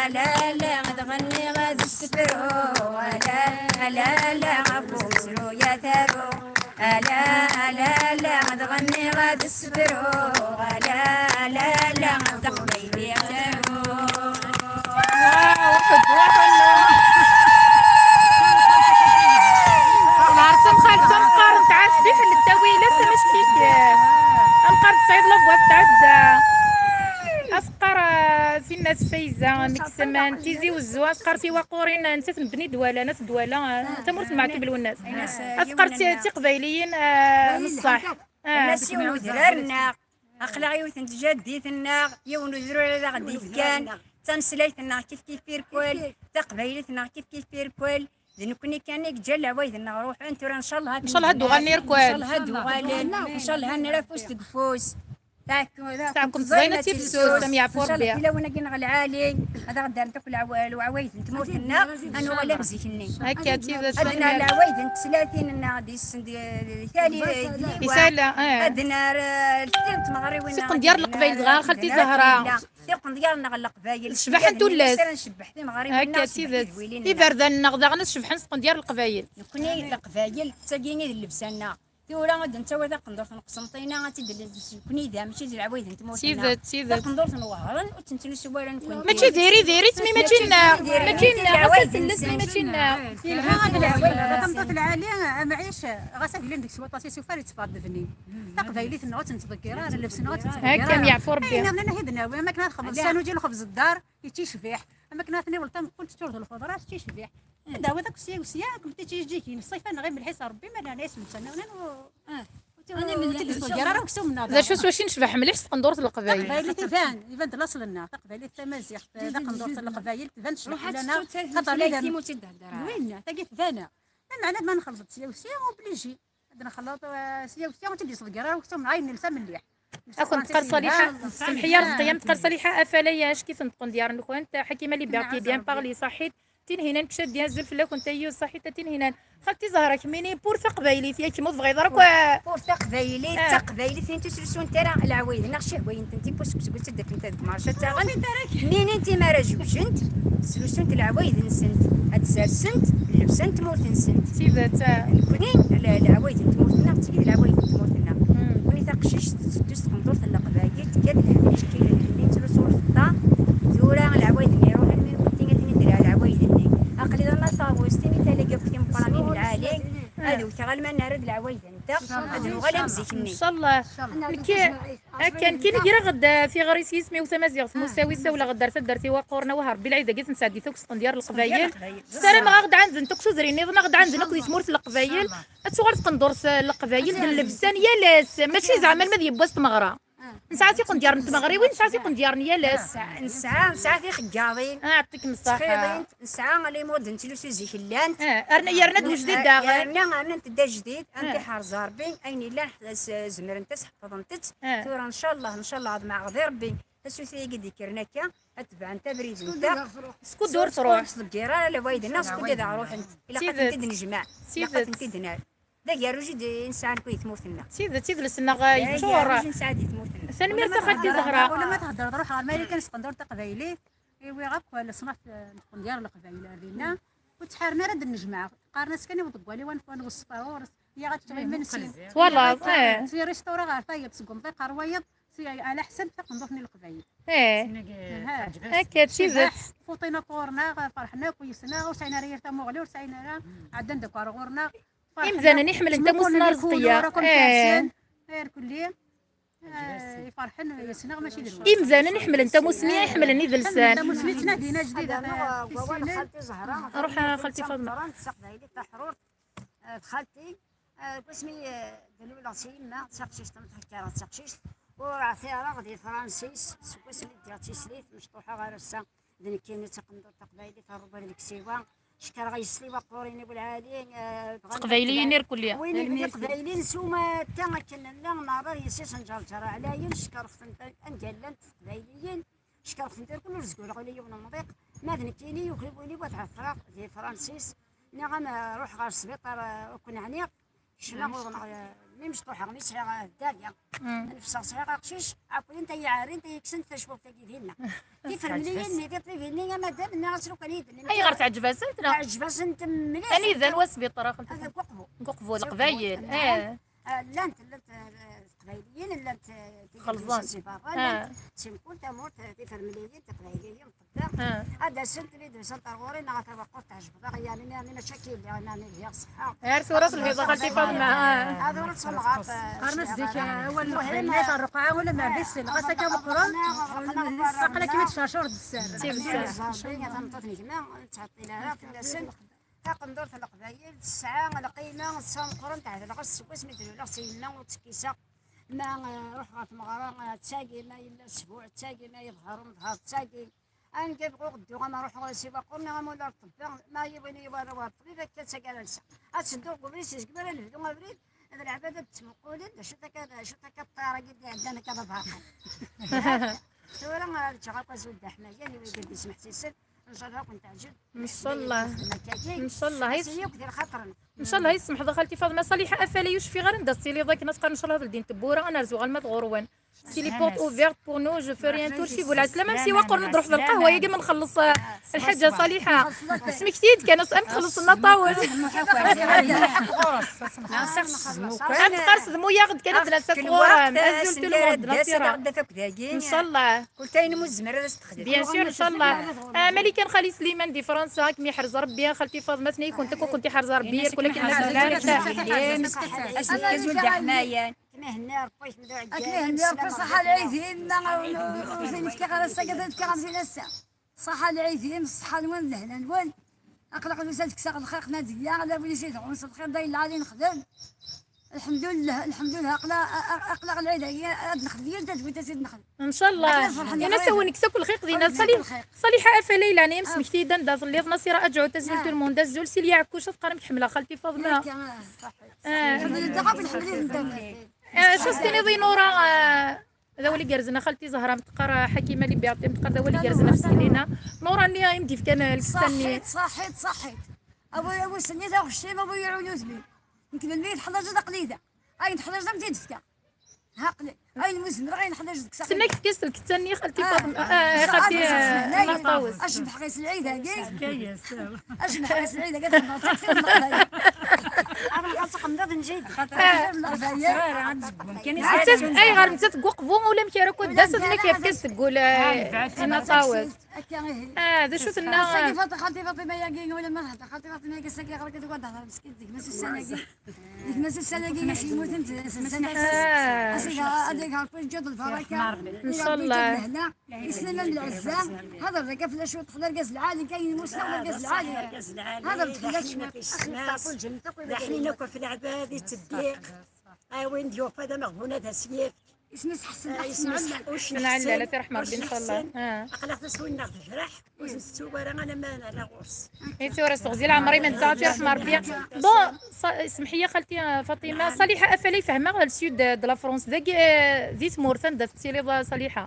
ala, ala, ad ɣenniɣ ad ssefruɣ. Ala, ala, ala, ɣef umezruy ad aruɣ. Ala, ala, ala, ad ɣenniɣ ad ssefruɣ. Ala, ala, ala, ɣef teqbaylit ad aruɣ. Waw, tedduḥ. Ɛerṣem xalsa, meqqar n tɛassiḥ n ttawilat, mačči kif. Meqqar tesɛiḍ la voix tɛedda. Asqar, ah, Tinna Fayza, nekk seman Tizi Wezzu, asqar tiwaqurin, nettat n Bni Dwala, Nat Dwala, ah, tamurt n Meɛtub Lwennas. Asqar ti-, tiqbayliyin, ah, n ṣṣeḥ. Ah. Nnas yiwen udrar-nneɣ. Aql-aɣ yiwet n tjaddit-nneɣ, yiwen uzrur ad aɣ-d-yefkan, d tameslayt-nneɣ kif kif irkel, taqbaylit-nneɣ kif kif irkel, d nekkni kan i yeǧǧan leɛwayed-nneɣ ruḥen, tura ncallah ad Ncallah ad d-uɣalen irkel. Ncallah ad d-uɣalen, ncallah ad nerr afus deg ufus. Taɛk-, taɛkemt ẓaynat tifsus, am yeɛfu Rebbi. Ncallah tilawin-agi-nneɣ lɛali, ad aɣ-d-rrent akk leɛwa-, leɛwayed n tmurt-nneɣ, ad nuɣal am zik-nni. Akka, d tidet. Ad nerr leɛwayed n teslatin-nneɣ di s-, di, di tali, di Liwa. Isala, eh. Ad nerr, eh, lfil n tmeɣriwin-nneɣ. Tiqendyar n Leqbayel dɣa, xalti Zahra. Tiqendyar-nneɣ n Leqbayel. Ccbaḥ n tullas. Ad ncebbeḥ timeɣriwin-nneɣ. Akka, d tidet. Iberdan-nneɣ daɣen ad cebḥen s tqendyar n Leqbayel. Nekkni Leqbayel, d tagi i d llebsa-nneɣ. Tura ad d-nettawi taqendurt n Qsenṭina, ad tt-id-, nekkni da, mačči d leɛwayed n tmurt-nneɣ. Tidet, tidet. Taqendurt n Wehran, ur tt-nettlusu ara nekkni. Mačči diri, diri-tt, mi mačči nneɣ. Mačči nneɣ, ɣas ad telles, mi mačči nneɣ. Yelha ad leɛwayed, taqendurt lɛali, amɛic, ɣas ad yellan deg-s waṭas isufar, yetteffeɣ-d bnin. Taqbaylit-nneɣ ur tt-nettḍeggir ara, llebs-nneɣ ur tt-nettḍeggir ara. Akka, am yeɛfu Rebbi. Ayen nniḍen ad nehhi d nawi, am akken ad xedmeḍ sanuji lxebz ddar, yettecbiḥ. Am akken ad tniweḍ tameqqult teččureḍ lxeḍra, tettecbiḥ. Ad d-tawiḍ akk sya u sya, kemm tittijjikin, ṣṣifa-nneɣ i melḥis Rebbi, ma nerna-yas netta, neɣ ur tt-id-nettḍeggir ara aksum-nneɣ. D acu s wacu necbeḥ mliḥ s tqendurt n Leqbayel? Taqbaylit iban, iban-d laṣel-nneɣ. Taqbaylit tamaziɣt, taqendurt n Leqbayel tban tecbeḥ fell-aneɣ. Xaṭer d winna, tagi tban. Lameɛna ma nxelleḍ-d sya u sya, obligé. Ad nxelleḍ, eh, sya u sya, ur tt-id-yettḍeggir ara aksum-nneɣ, ayen nelsa mliḥ. Ad kent-teqqar Ṣaliḥa, semḥi ya Rezqiya, am teqqar Ṣaliḥa, afalay ackit n tqendyar-nkent, Ḥakima Liberté, bien parler, ṣaḥit. Tinhinan, kcad d-yazzel fell-akent, ayyuz, ṣaḥit a Tinhinan. Xalti Zahra, kemmini, pour taqbaylit, yak ma ur tebɣiḍ ara akk, ah. Pour taqbaylit, ah, taqbaylit, tin ur ttlusunt ara leɛwayed-nneɣ, cihwayen-tent, ippus seg useggas ttaddafen-t deg marca ttaɣen. Minin timara jewjent, ttlusunt leɛwayed-nsent, ad d-sersent llebsa n tmurt-nsent. Tidet, ah. Nekkni, le-, leɛwayed n tmurt-nneɣ, d tigi d leɛwayed n tmurt-nneɣ. Mm. Nekkni taqcict tetteddu s tqendurt n Leqbayel, tekka-d lḥemd icekkil lḥenni, tettlusu lfeṭṭa. Tura leɛwayed-nni iruḥen, mi nekkenti ad ten-id-rreɛ leɛwayed-nni. Aql-i d anaṭawes, timi tala akk timeqqranin lɛali, ad wteɣ alma nerra-d leɛwayed-nteɣ, ad nuɣal am zik-nni. Ncallah. Nekk, akken, kin greɣ-d tiɣri s yisem-iw tamaziɣt, Musawi, ssawleɣ-d ar taddart iwaqquren, awah Rebbi lɛid-agi ad ten-sɛeddi akk s tqendyar n Leqbayel. Ssarameɣ ad aɣ-d-ɛanzen akk s uzrin-nniḍen, ad aɣ-d-ɛanzen akk di tmurt n Leqbayel. Ad tuɣal tqendurt n Leqbayel d llebsa n yal ass, mačči zeɛma alma d yiwwas tmeɣra. Nesɛa tiqendyar n tmeɣriwin, nesɛa tiqendyar n yal ass. Nesɛa, nesɛa, nesɛa tixeggaḍin. Ah, yeɛṭikem ṣṣeḥḥa. Ttxiḍint, nesɛa les modes nettlusu zik llant. Ah, arna, yerna d wejdid daɣen. Yerna rnant-d ajdid, ah, ad tent-iḥrez Rebbi, ayen yellan s-, zemrent-as, ḥefḍent-tt. Ah. Tura, ncallah, ncallah, ad meɛɣed i Rebbi, tasuta-agi d-yekkren akka, ad tebɛent abrid-nteɣ. Skud ur truḥ. Ur ttḍeggir ara leɛwayed-nneɣ, skud ad ruḥent. Ilaq ad tent-id-nejmeɛ. Ilaq ad tent-id-nerr. D agerruj i d-, i nesɛa nekk di tmurt-nneɣ. D tidet, idles-nneɣ, eh, yeččur. D agerruj i nesɛa di tmurt-nneɣ. Tanemmirt a xalti Zahra. Wala ma theddreḍ, ruḥ ɣer Marikan s tqendurt taqbaylit, i wiɣ akk leṣnaf, eh, n tqendyar n Leqbayel ar dinna. Ur ttḥaren ara ad nnejmaɛ. Qqaren-as kan i uḍeggal-iw, ad nweṣṣef ɣur-s, ya ad ččeɣ imensi. Twalaḍ, eh. Si restaurant ɣer tayeḍ, seg umḍiq ɣer wayeḍ, si ala ḥsab taqendurt n Leqbayel. Eh. Aha. Akka, d tidet. Fuṭin akk ɣur-neɣ, ferḥen akk yis-neɣ, ur sɛin ara yir tamuɣli, ur sɛin ara, ɛeddan-d akk ɣer ɣur-neɣ. Imdanen iḥemmlen tamussni n Rezqiya. Eh. Irkelli. Eh, iferḥen yis-neɣ mačči d lweqt. Imdanen iḥemmlen tamussni, iḥemmlen idelsan. Tamussni ttnadin ajdid. Ruḥ a xalti Faḍma. Eh, d xalti, eh, deg wasmi, eh, d-luleɣ s yemma, d taqcict, am tḥekkar d taqcict, ur ɛtireɣ di Fransis, seg wasmi ddiɣ d tislit, mecṭuḥeɣ ar ass-a. d nekkini d taqendurt taqbaylit, rruba d leksiwa. Cekreɣ yes-s i waqurin-iw lɛali, eh, bɣan teqbayliyin irkelli. Win i iqbayliyen s umata akken nella, neɛḍer yes-s nǧerǧer ɛlayen, cekreɣ-tent anga llant teqbayliyin, cekreɣ-tent irkelli, ur zgureɣ ula yiwen umḍiq. Ma d nekkini, yuki win-iw ad ɛeṭreɣ di Fransis, nniɣ-am, eh, ruḥ ɣer sbiṭar, eh, ur ken-ɛniɣ. Kecmeɣ uḍneɣ, eh, mi mecṭuḥeɣ, mi sɛiɣ, eh, dderya. Nefseɣ sɛiɣ aqcic, ɛewwlen-t ay iɛerrin, ay ikksen tacbubt-agi dinna. Tifermliyin-nni, tiṭbibin-nni, amadam, nniɣ-as lukan i yi-d-nnin. Ayɣer teɛǧeb-asent, neɣ? Teɛǧeb-asent mliḥ. Anida n wasbiṭar, a xalti? Deg Uqbu. Deg Uqbu, Leqbayel. Eh. Ah, llant, llant, eh, teqbayliyin, llant, eh, xelḍen. Si berra, llant si mkul tamurt, eh, tifermliyin, tiqbayliyin, ṭebba. Ad asent mi d-usant ar ɣur-i, neɣ tawaqquft teɛjeb-aɣ, yani, nirni mačči akka i lliɣ, nirni lhiɣ ṣṣeḥḥa. Ar tura telhiḍ a xalti Faḍma. Ad ur ttsemɣaf. Qqaren-as zik awal n leqbayel, ṛṛeqɛa ula ma rdi-s, ɣas akka meqqren, aql-ak mi tcercer d sser. D tidet. Ẓerbi, a tameṭṭut n gma, ur nettɛeṭṭil ara fell-asen. Taqendurt n Leqbayel tesɛa lqima d tameqqrant, ɛedleɣ-as seg wasmi d-luleɣ s yemma ur tt-kkiseɣ. Ma, eh, ruḥ ɣer tmeɣra, eh, ttagi, ma yella sbuɛ, ttagi, ma yeḍher umḍher, ttagi. Anga bɣuɣ dduɣ ama ruḥeɣ si waqur neɣ amullar ṭebba, ma yiwen i iwara war ṭbib, akka d tagi ara lseɣ. Ad tedduɣ deg ubrid, si segmi ara nebdu abrid, d lɛibad ad d-ttmuqulen, d acu-t akka, d acu-t akka ṭṭar-agi d-iɛeddan akka d abaɛqal. Tura ad ččeɣ akk azul d aḥmayan i wigi d-ismeḥsisen. Ncallah ad ken-teɛǧeb. Ncallah. Ncallah. Ass-a yakk di lxaṭer-nneɣ. Ncallah, yesmeḥ a xalti Faḍma. Ṣaliḥa Afalay, ur cfiɣ ara anda tettiliḍ akken ad teqqar, ncallah ad ldint tewwura, ad nerzu alma d ɣur-wen. Si les portes ouvertes pour nous, je ferai un tour chez vous. Lɛeslama, si waqur ad nruḥ d lqahwa-yagi ma nxelleṣ, eh, lḥaǧa Ṣaliḥa. Smekti-d kan, am txellṣen aṭawes. Am teqqar s dmuyaɣ-d kan ad d-nas ad ɣur-m. Azul tout le monde, Nasira. Ncallah. Kul tayen mu tezmer ad as-texdem. Bien sûr, ncallah. Ah, Malika n xali Sliman di Fransa, ad kem-yeḥrez Rebbi, xalti Faḍma, tnay-kunt akk, ad kent-yeḥrez Rebbi, irkul akken ma tezmer. Ass n azul d aḥmayan. Ad kem-ihenni Rebbi, ṣaḥa lɛid-im, ma ur, ur, ur ten-fkiɣ ara ass-agi, ad ten-fkiɣ am tin ass-a. Ṣaḥa lɛid-im, ṣṣeḥḥa-nwen, lehna-nwen. Aql-aɣ nusa-d kkseɣ lxiq Nadiya, ala win i s-idɛun s lxir, d ayen lɛali nexdem. Lḥemdullah, lḥemdullah, aqla-, a-, a-, aql-aɣ lɛid-agi ad nexdem yal tadwilt ad tt-id-nexdem. Ncallah. Aql-aɣ ferḥen. Ini-as a wen-kkes akk lxiq dinna. Ṣali-, Ṣaliḥa Afalay, leɛnaya-m, smekti-yi-d anda telliḍ. Nasira Aǧɛut, azul tout le monde, azul. Silya Ɛekkuc, ad teqqarem ḥemmleɣ xalti Faḍma. Akka, ah, ṣaḥit. Ah. Ḥemmlen-aɣ akk, ḥemmlen-aɣ. Ah, acu s-tiniḍ i Nura, ah, d awal igerrzen a xalti Zahra, am teqqar, ah, Ḥakima Liberté, am teqqar d awal igerrzen ɣef Sinina. Nura-nni i m-d-yefkan, eh, lkettan-nni. Ṣaḥit, ṣaḥit, ṣaḥit. A bu, a bu sennit, a bu kectim, a bu yiɛun udem-im. Nekk melmi i teḥlaǧeḍ aql-i da. Ayen teḥlaǧeḍ a m-t-id-fkeɣ. Aql-i. Ayen mu zemreɣ, ayen ḥlaǧeḍ kkseɣ. Tenna-k tefka-as lkettan-nni xalti Faḍma. Ah, xalti, eh, Nna Ṭawes. Acebḥeɣ-as lɛid-agi. Acebḥeɣ-as lɛid-agi, ad xedmeɣ taksi n Leqbayel. Ad nɣer taqendaḍ n jaydi. Xaṭer n Leqbayel. Nettat, ayɣer nettat deg Uqbu, ulamek ara kud d-as, ad nekk yefka-as deg wul, eh, Nna Ṭawes. Akka ihi. Ah, d acu tenna? Xalti Faṭi-, xalti Faṭima-yagi, wala ma thedder xalti Faṭima-yagi, sagi ɣer-k deg ad hder meskin, deg mas ussan-agi. Deg mas ussan-agi, mas yemmuten, s-, s-, s-, ah, as-, as-, ad iger Rebbi lǧud lbaraka. Ncallah. Lehna, islam am lɛezza. Hder deg fell-as cwiṭ, d argaz lɛali, kan yemmussnaw d argaz lɛali. Hder-d fell-as cwiṭ. D aḥnin akk ɣef leɛbad, yetteddiq. A win d-yufa d ameɣbun ad as-yefk. Isem-is Ḥsen, ah, Ḥsen isem-is Ɛellal. Ḥsen Ɛellal, ad t-iṛḥem Ṛebbi, ncallah. Ah. Aql-aɣ taswin-nneɣ tejreḥ, ur s-nettu ara alamma nerra ɣur-s. I tura s teɣzi leɛmer-im netta, ad t-iṛḥem Ṛebbi. Bon, sa-, semḥ-iyi xalti, ah, Faṭima. Ṣaliḥa Afalay, fehmeɣ, le sud de, de la France. Dagi, eh, di tmurt anda tettiliḍ, ah, Ṣaliḥa?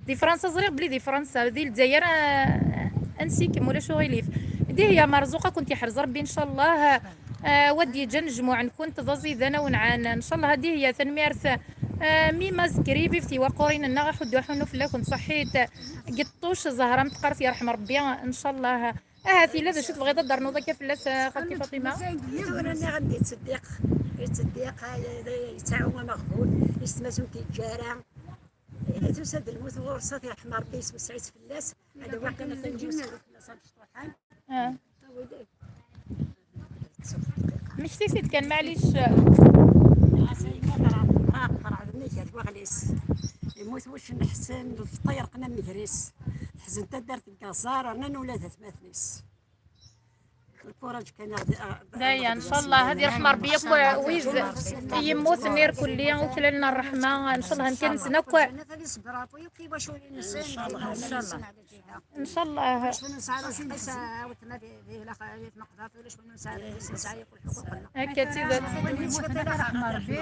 Di Fransa, ẓriɣ belli di Fransa, di Lezzayer, ah, ansi-kem, ulac uɣilif. Dihya Merzuqa, ad kent-yeḥrez Ṛebbi, ncallah. Ah, wa d-yeǧǧa anejmuɛ-nkent d aẓidan awenɛan. Ncallah, dihya, tanemmirt. Ah, Mima Zekri, bibti waqurin-nneɣ, aḥuddu aḥunnu fell-akent, ṣaḥḥit. Geṭṭuc, Zahra, am teqqar, yerḥem Ṛebbi, ncallah. Ahat yella d acu tebɣiḍ ad d-ternuḍ akka fell-as, ah, xalti Faṭima? Tura nniɣ-am-d yettseddiq, yettseddiq, ah, yettɛu ameɣbun, yessetma-s ur t-yeǧǧa ara. Eh, tusa-d lmut ɣur-s, ad yerḥem Ṛebbi, yeswesɛ-itt fell-as. Ad awiɣ kan aṭṭan n Yusef fell-as amecṭuḥan. Ah. Mmekti-t-id kan, maɛlic. Asa yemma terɛed, terɛed nnig at waɣlis. Yemmut wuccen n Ḥsen, lfeṭṭa yerqen am megris. Teḥzen taddart deg aẓar, rnan ula d atmaten-is. Lkuraǧ kan. Daya, ncallah, ad yerḥem Ṛebbi akk wid yemmuten irkelli, uklalen ṛṛeḥma, ncallah, amkan-nsen akk. Ad iṣebber Ṛebbi akk i waculin-nsen. Ncallah. إن شاء الله. شكون نسعى له حقيس عاودتنا في، في الأخ-، في مقدرته، ولا شكون نسعى له، نسعى يقول حقوقنا. هكا تيدات.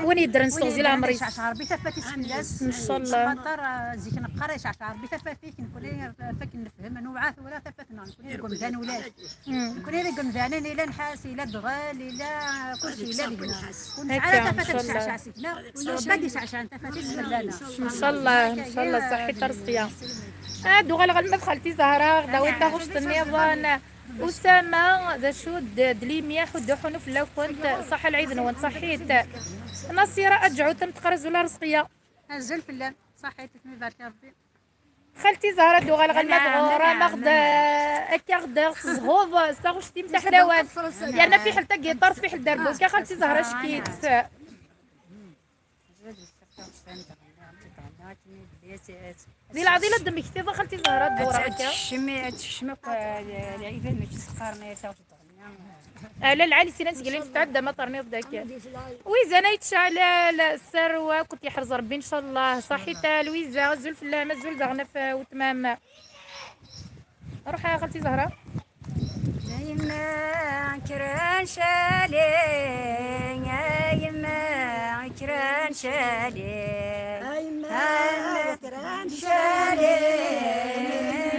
وين يدرن سوزي العمري. شعر بيتا فاتي سكلاس. إن شاء الله. خاطر، آه، زيك نبقى راه شعر بيتا فاتي، نكون فاك نفهم، أنا وعاث ولا تفتنا، نكون يقوم دان ولاش. نكون هذا يقوم دان، إلا نحاس، إلا دغال، إلا كل شيء، إلا دينا. كنت هكا، على إن شاء تفتت الله. شعشع سكنا، ولا باقي شعشع، تفتت سكنا. إن شاء الله، إن شاء الله، صحيت رزقيا. هادو غالغ المدخل تي زهرة، غدا وين تاخذ النظام. أسامة، ذا شو د-، دليميا، حدو حنو في اللوكونت، صح العيد نون، صحيت. نصيرة، أجعو، تم تقرز ولا رزقية. أزول في اللام، صحيت، تمي بارك ربي. خالتي زهرة، دو غالغ المدغورة، ماخد، أكاغد، صغوض، صاغوش تيم تحلاوات. يعني في حال تاكيطار، في حال دربوكة، خالتي زهرة شكيت. دي العضيلة دمك تيضا خالتي زهرة دورة هكا. تشمي، تشمي، آه، العيدة ماشي سخارنا يا تاوش الدنيا. آه، لا، العالي سينا نسقلين تتعدى ما طرنيض داك. ويزا أنا يتشعل السر وكنت يحرز ربي إن شاء الله. صحيت لويزا، زول في الله، ما زول داغنا في وتمام. روح يا خالتي زهرة. يما كران شالي، يما كران شالي، يما كران شالي،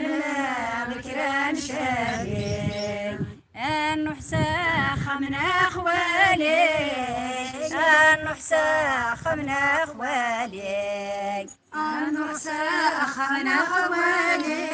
يما كران شالي. أنو حساخ من أخوالي، أنو حساخ من أخوالي. أنو حساخ من أخوالي،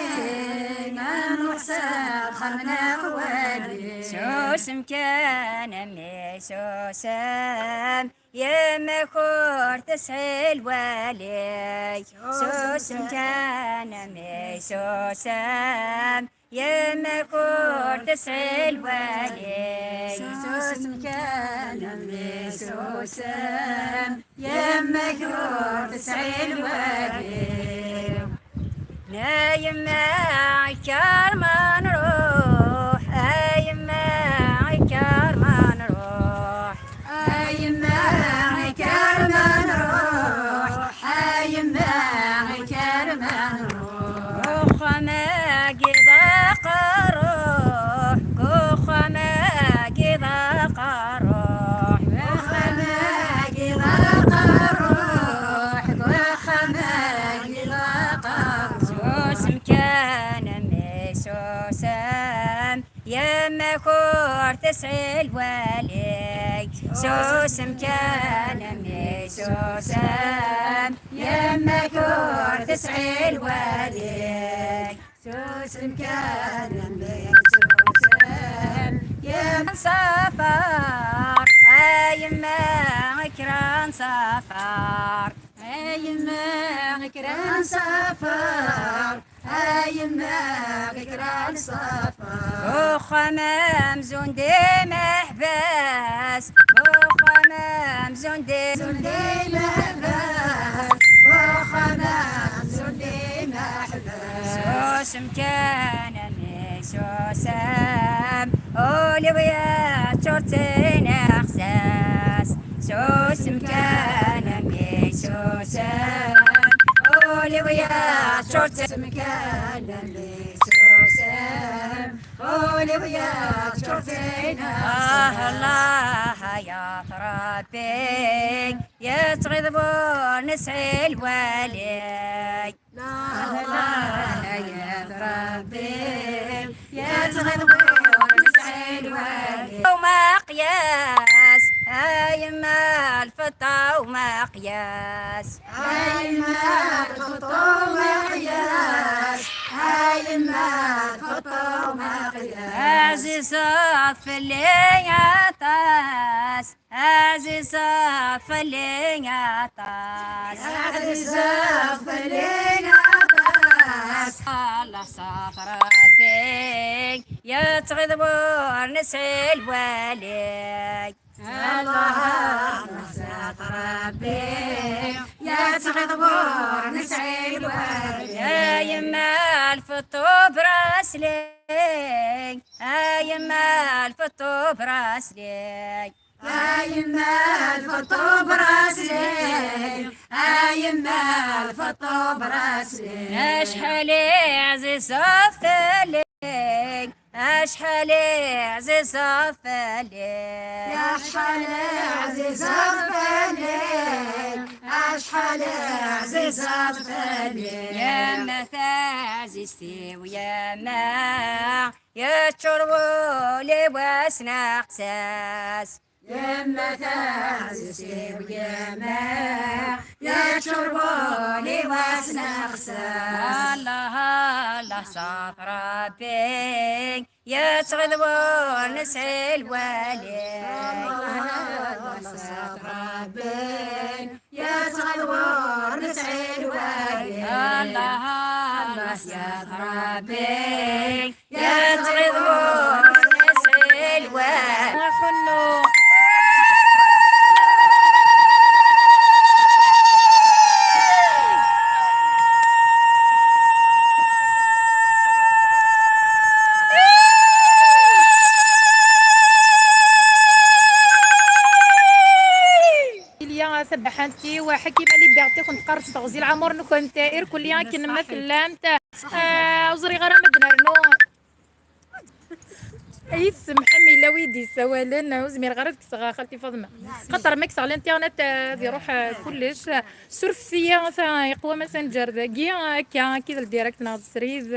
أنو حساخ من أخوالي. سوسم كان أمي سوسم، يما كور تسعي الوالي. سوسم كان أمي سوسم، يما كور تسعي الوالي. سوسم كان أمي سوسم، يما كور تسعي الوالي. يا يما عكار ما نروح، يا يما عكار ما نروح. أيما كرمان روح، أيما كرمان روح. كوخا ما قضاق روح، كوخا ما قضاق روح. كوخا ما قضاق روح، كوخا ما قضاق روح. سوسم كان مي سوسم، يما كور تسعي الوالي. سوسم كان مي سوسم، يما كور تسعي الوالي. سوسم كان مي سوسم، يما صفار، آه يما كران صفار. آه يما كران صفار. أيما غكران صفا. أخ ممزون دي محبس، أخ ممزون دي، ممزون دي محبس، أخ ممزون دي محبس. سوسم كان مي سوسم، أولي ويا تشورتين أخساس. سوسم كان مي سوسم، أولي ويا تشورتين. سوسم كان مي سوسم، أولي ويا تشورتين. آه الله يا ربي، يتغضبون نسعي الوالي. لا، لا، يا ربي، يا تغلبوا نسعي الوالي. وما قياس، هاي ما الفطة وما قياس. هاي ما الفطة وما قياس، هاي ما الفطة وما قياس. عزيزة في اللي يعطاس. عزيزة فلي عطاس. عزيزة فلي عطاس. الله صافر ربي، يتغيظ ور نسعي الوالي. الله صافر ربي، يتغيظ ور نسعي الوالي. يا يما الفطوب راسلي، يا يما الفطوب راسلي. A yemma lfeṭṭu braslin, a yemma lfeṭṭu braslin. Acḥal i ɛzizeḍ fell-i, acḥal i ɛzizeḍ fell-i. Acḥal i ɛzizeḍ fell-i, acḥal i ɛzizeḍ fell-i. Yemma taɛzizt-iw, yemma, yeččur wul-iw ass neɣ ass. Yemma taɛzizt-iw, yemma, yeččur wul-iw ass neɣ ass. Allah, Allah, ṣṣat Rebbi, yettɣiḍ wur nesɛi lwali. Allah, Allah, ṣṣat Rebbi, yettɣiḍ wur nesɛi lwali. Allah, Allah, ṣṣat Rebbi, yettɣiḍ wur nesɛi lwali. Aḥunnu. Ilya tabaḥant-iw, Ḥakima Liberté, kent-qqar s teɣzi lɛamur-nkent, irkelli akken ma tellamt. Ah, ur ẓriɣ ara ma d-nernu. Ay tsemḥem, yella wi d-yessawalen, ur zmireɣ ara ad kkseɣ xalti Faḍma. Xaṭer ma kkseɣ l'internet, ah, ad iruḥ, ah, kullec. Surfet-iyi, ata yeqwa Messenger dagi, akka, akka d direct neɣ d srid.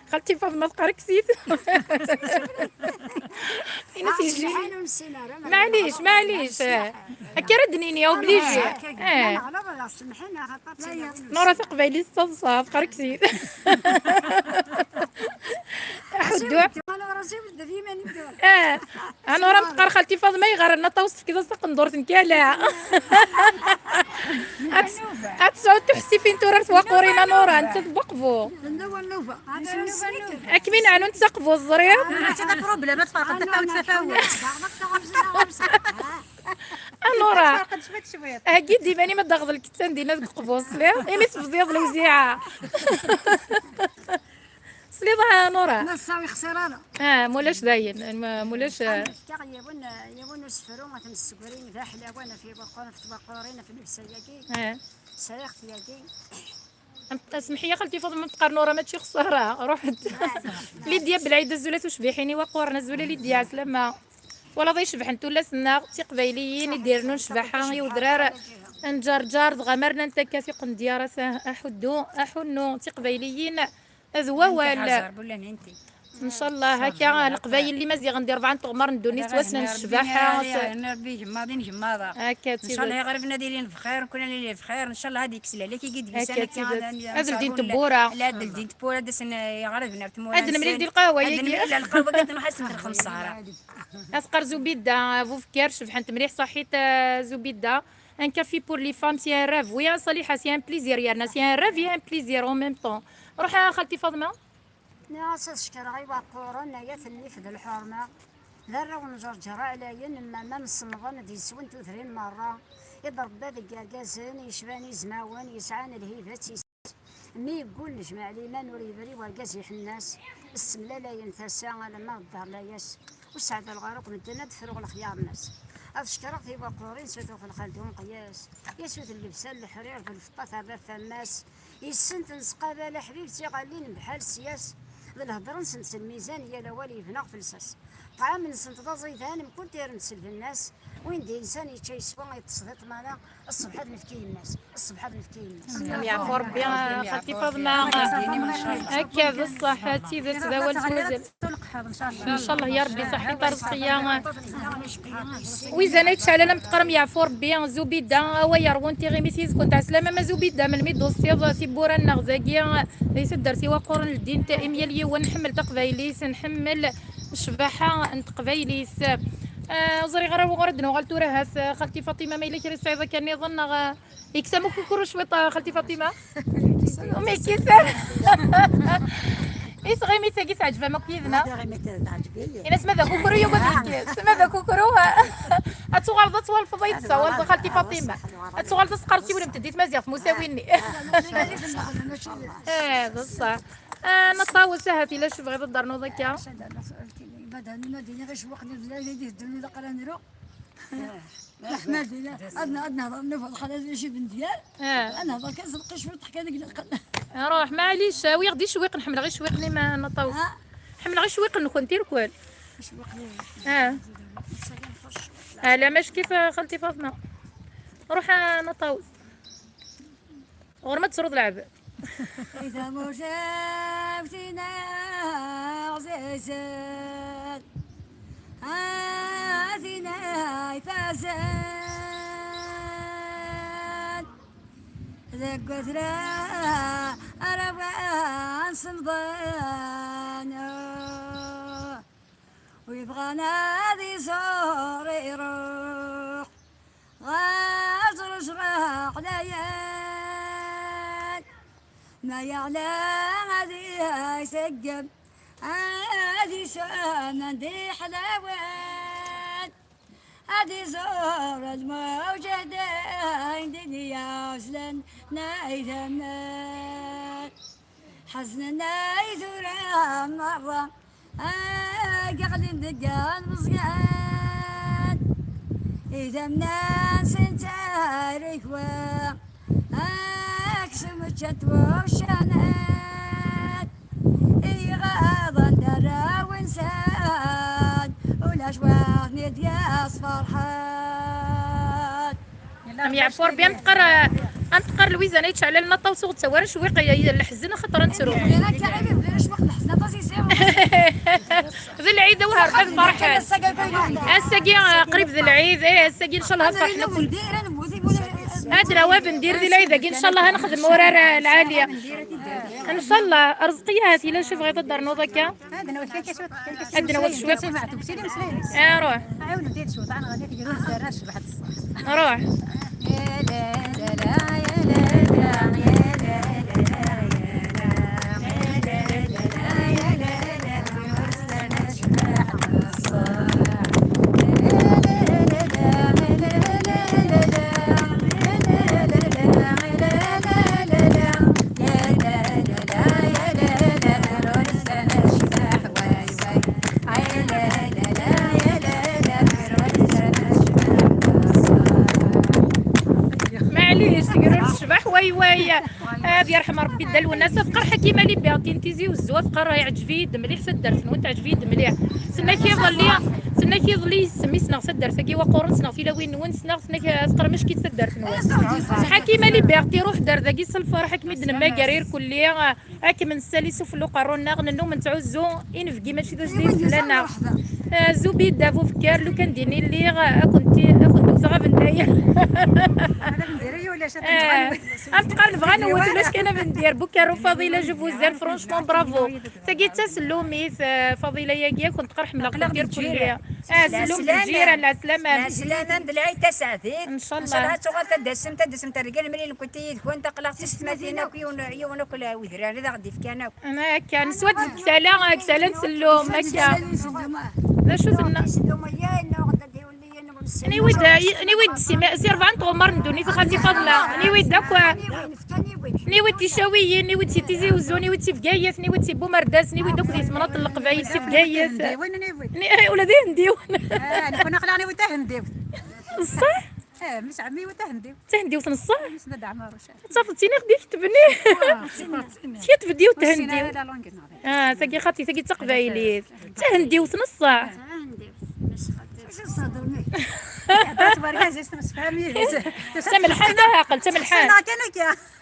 Xalti Faḍma teqqar-ik sit. Ini-as yejjini. Maɛlic, maɛlic. Akka ara d-nini, obligé. Eh. Nura taqbaylit d taḍsa, teqqar-ik sit. Aḥuddu. Ah, Anura, teqqar xalti Faḍma, yeɣran aṭaw s tefkiḍ-as taqendurt n kala. Ad tes-, ad tesɛu tuḥsifin tura ar twaqurin, Anura, nettat n Waqbu. Ad kem-inɛen ur nettaqbu, teẓriḍ? Mačči d aproblem, ad tferqeḍ tafawet s tafawet. Anura, heggi-d iman-im ad d-taɣeḍ lkettan dinna deg uqbu, tesliḍ? Imi tebdiḍ lewziɛa. Tesliḍ a Nura? Massa ur yexsir ara. Ah, mulac dayen, ma-, mulac, ah. Nefka yiwen, yiwen usefru ad t-nessegri d aḥlawan ɣef iwaquren, ɣef twaqurin, ɣef llebsa-agi. Ah. Sɛiɣ-t yagi. Am-, asmeḥ-iyi a xalti Faḍma, teqqar Nura mačči xsara, ruḥ-d. Lidya Belɛid, azul a tucbiḥin iwaquren, azul a Lidya, ɛeslama. Twalaḍ ay cebḥent tullas-nneɣ, d tiqbayliyin i d-irennun ccbaḥa i udrar n Ǧerǧer, dɣa ma rnant akka tiqendyar-a, aḥuddu, aḥunnu, d tiqbayliyin. D wawal. Ncallah, akka, Leqbayel d Imaziɣen di rebɛa n teɣmar n ddunit, ttwassnen s ccbaḥa. Akka, d tidet. Ncallah, iɣerben ad ilin bxir, kul ad ilin bxir, ncallah, ad ikkes lehlak i yi-d-yusan akka, d tidet. Ad ldin tewwura. Ad ldin tewwura, ad asen iɣerben ar tmura. Ad nemlil di lqahwa-agi. Ad nemlil di lqahwa-agi, ad nruḥ ad s-nexdem ṣṣehra. Ad teqqar Zubida Bufekkiṛ, cebḥent mliḥ, ṣaḥit, eh, Zubida. Un café pour les femmes, c'est un rêve. Oui, a Saliḥa, c'est un plaisir, yerna c'est un rêve et un plaisir en même temps. Ruḥ a xalti Faḍma. Nniɣ-as ad cekkreɣ i waquren, ay at nnif d lḥurma, d arraw n Ǧerǧer ɛlayen, ma, ma nsemḍen ad yeswen tudrin merra, i d-rebba deg yergazen yecban izmawen, yesɛan lhibat, mi yeggul nejmaɛ liman ur yebri wergaz iḥennas, ssemlalayen tasa alamma d ddeṛ layas, ur sɛedleɣ ara akk medden ad d-fruɣ lexyar-nnes. Ad cekkreɣ tiwaqurin s at uxelxal d umeqyas, yasut n llebsa n leḥrir d lfeṭṭa terra ɣef ammas, yessent nesqabal aḥbib d tiɣalin bḥal ssyas, d lhedṛa-nsent s lmizan yal awal yebna ɣef lsas. Ṭṭɛam-nsent d aẓidan mkul tirmt s lbennas, win d-insan yečča yeswa yeṭṭes di ṭṭmana, ṣṣbeḥ ad nefk i yemma-s, ṣṣbeḥ ad nefk i yemma-s. Am yeɛfu Rebbi, a xalti Faḍma. Akka d ṣṣeḥ, d tidet, d awal s wazal. Ncallah ya Rebbi, ṣaḥit a Rezqiya. Wizan ay tecɛel alam teqqarem yeɛfu Rebbi, Zubida, a wa yerwun tiɣimit yid-kent. Ɛeslama ma Zubida, melmi d-tusiḍ tiwwura-nneɣ dagi, di taddart Iwaquren ldint i myal yiwen, nḥemmel taqbaylit, nḥemmel ccbaḥa n teqbaylit. Ah, ur ẓriɣ ara wuɣur ad d-nuɣal tura, hat, xalti Faṭima, ma yella kra i tesɛiḍ akka nniḍen, neɣ, ah, yekkes-am ukukru cwiṭ, ah, xalti Faṭima? Umi yekkes. I tɣimit-agi teɛǧeb-am akk yid-neɣ? Ini-as ma d akukru yugi ad yekkes, ma d akukru, ah, ad tuɣaleḍ ad twalfeḍ ay tessawaleḍ a xalti Faṭima. Ad tuɣaleḍ ad tesqersiwlemt-d i tmaziɣt musawin-nni. Eh, d ṣṣeḥ. Ah, Naṭawes, ahat yella acu tebɣiḍ ad d-ternuḍ akka? Bada nuna dini ɣic waqt n llayl i d-iheddren ilaq ara nru. Leḥmadi, ad n-, ad nehḍer nufeḍ xala d acu d ndyar. Ad nehḍer kan zebqi cwiṭ ḥkan deg leqel. Ruḥ, maɛlic, awi-ɣ-d icwiqen, ḥemmleɣ icwiqen i ma naṭaw. Ḥemmleɣ icwiqen-nkent irkul. Icwiqen. Ah. Ala, mac kif, a xalti Faḍma. Ruḥ, a naṭaw. Ɣur-m ad tesruḍ leɛbad. Ay tamurt-iw tin ɛzizen, a tin ifazen, deg wetrar ara wen-semḍen. Wi bɣan ad iẓur iruḥ ɣer ẓrejreḥ dayen, ma yeɛla ad iseggem, ad isum anda iḥlawen, ad iẓur lmuǧahdin din yaɛezlen ay tamart. Ḥeznen ay tura merra, ay yeɣlin deg imeẓyan, idammen-nsen ttarikwa, aksum ččant wuccanen, iɣaḍen d arraw-nsen, ulac wa ten-id-yas ferḥen. Am yeɛfu Rebbi, am teqqar, am teqqar Lwiza n Ayt Ceɛlal, naṭaw s uɣettaw ara cwiq, ay, ay, leḥzen, axaṭer ad nettru. Bɣiɣ akka, i bɣiɣ cwiq leḥzen, aṭas i sɛiɣ. D lɛid, a win Rebbi ad ferḥen. Ass-agi, ah, qrib d lɛid, eh, ass-agi, ncallah, ad ferḥen akk. Ad nawi abendir di lɛid-agi, ncallah, ad nexdem urar, ah, lɛali. Ncallah, Rezqi, ahat yella acu bɣiḍ ad d-ternuḍ akka? Ad d-nawi cwiṭ. Aruḥ. Ruḥ. Maɛlic, tegrur tecbeḥ, way, way. Ad yerḥem Rebbi Dda Lwennas. Ad teqqar Ḥakima Libertine Tizi Uzzu, ad teqqar yeɛǧeb-iyi-d mliḥ taddart-nwen, teɛǧeb-iyi-d mliḥ. Tenna-k iḍelli, tenna-k iḍelli, isem i ssneɣ taddart-agi, waqquren ssneɣ tilawin-nwen, ssneɣ, tenna-k, ad teqqar mačči d taddart-nwen. Ḥakima Libertine, ruḥ-d ar dagi s lferḥ, ad kem-id-nemmager irkelli. Ad kem-nessali s ufella uqerru-nneɣ, nennum nettɛuzzu inebgi, mačči d ajdid fell-aneɣ. Ah, Zubida Bubekar, lukan din i lliɣ, ad kent-, ad kent-wteɣ abendayer. Ah, am teqqar nebɣa newwet, ulac kan abendir. Bukarru, Faḍila, je vous aime, franchement, bravo. Tagi d tasellumit, ah, Faḍila-yagi, ad kent-teqqar ḥemmleɣ-kent irkelli. Ah, sellum d lǧiran, lɛeslama. Lɛeslama d lɛid tasaɛdit. Ncallah. Ncallah ad tuɣal ad d-tasemt, ad d-tasemt ar Rgel Mlil, nekkenti yid-kent, aql-aɣ d tisetmatin akk, yiwen, yiwen akk la-, wedrar i d aɣ-d-ifkan akk. Ana akka, neswa-d deg tala, deg tala n sellum, akka. D acu tenna? Niwi-d, niwi-d si, si rebɛa n tɣemmar n ddunit, a xalti Faḍla. Niwi-d akk, niwi-d ticawiyin, niwi-d si Tizi Uzzu, niwi-d si Bgayet, niwi-d si Bumerdas, niwi-d akk di temnaḍt n Leqbayel, si Bgayet. Ni-, ula d Ihendiwen. Ah, nekk aql-aɣ niwi d Tahendiwt. Ṣṣeḥ? Eh, mmi-s ɛemmi-w d Tahendiwt. D Tahendiwt n ṣṣeḥ? Mmi-s n Dda Ɛmer Ucaf. Ad tafeḍ tin i ɣ-d-iketben. Tketbed yiwet Tahendiwt. Ah, tagi xaṭi, tagi d taqbaylit. D Tahendiwt n ṣṣeḥ. Tamelḥant, a ɛaqel, tamelḥant.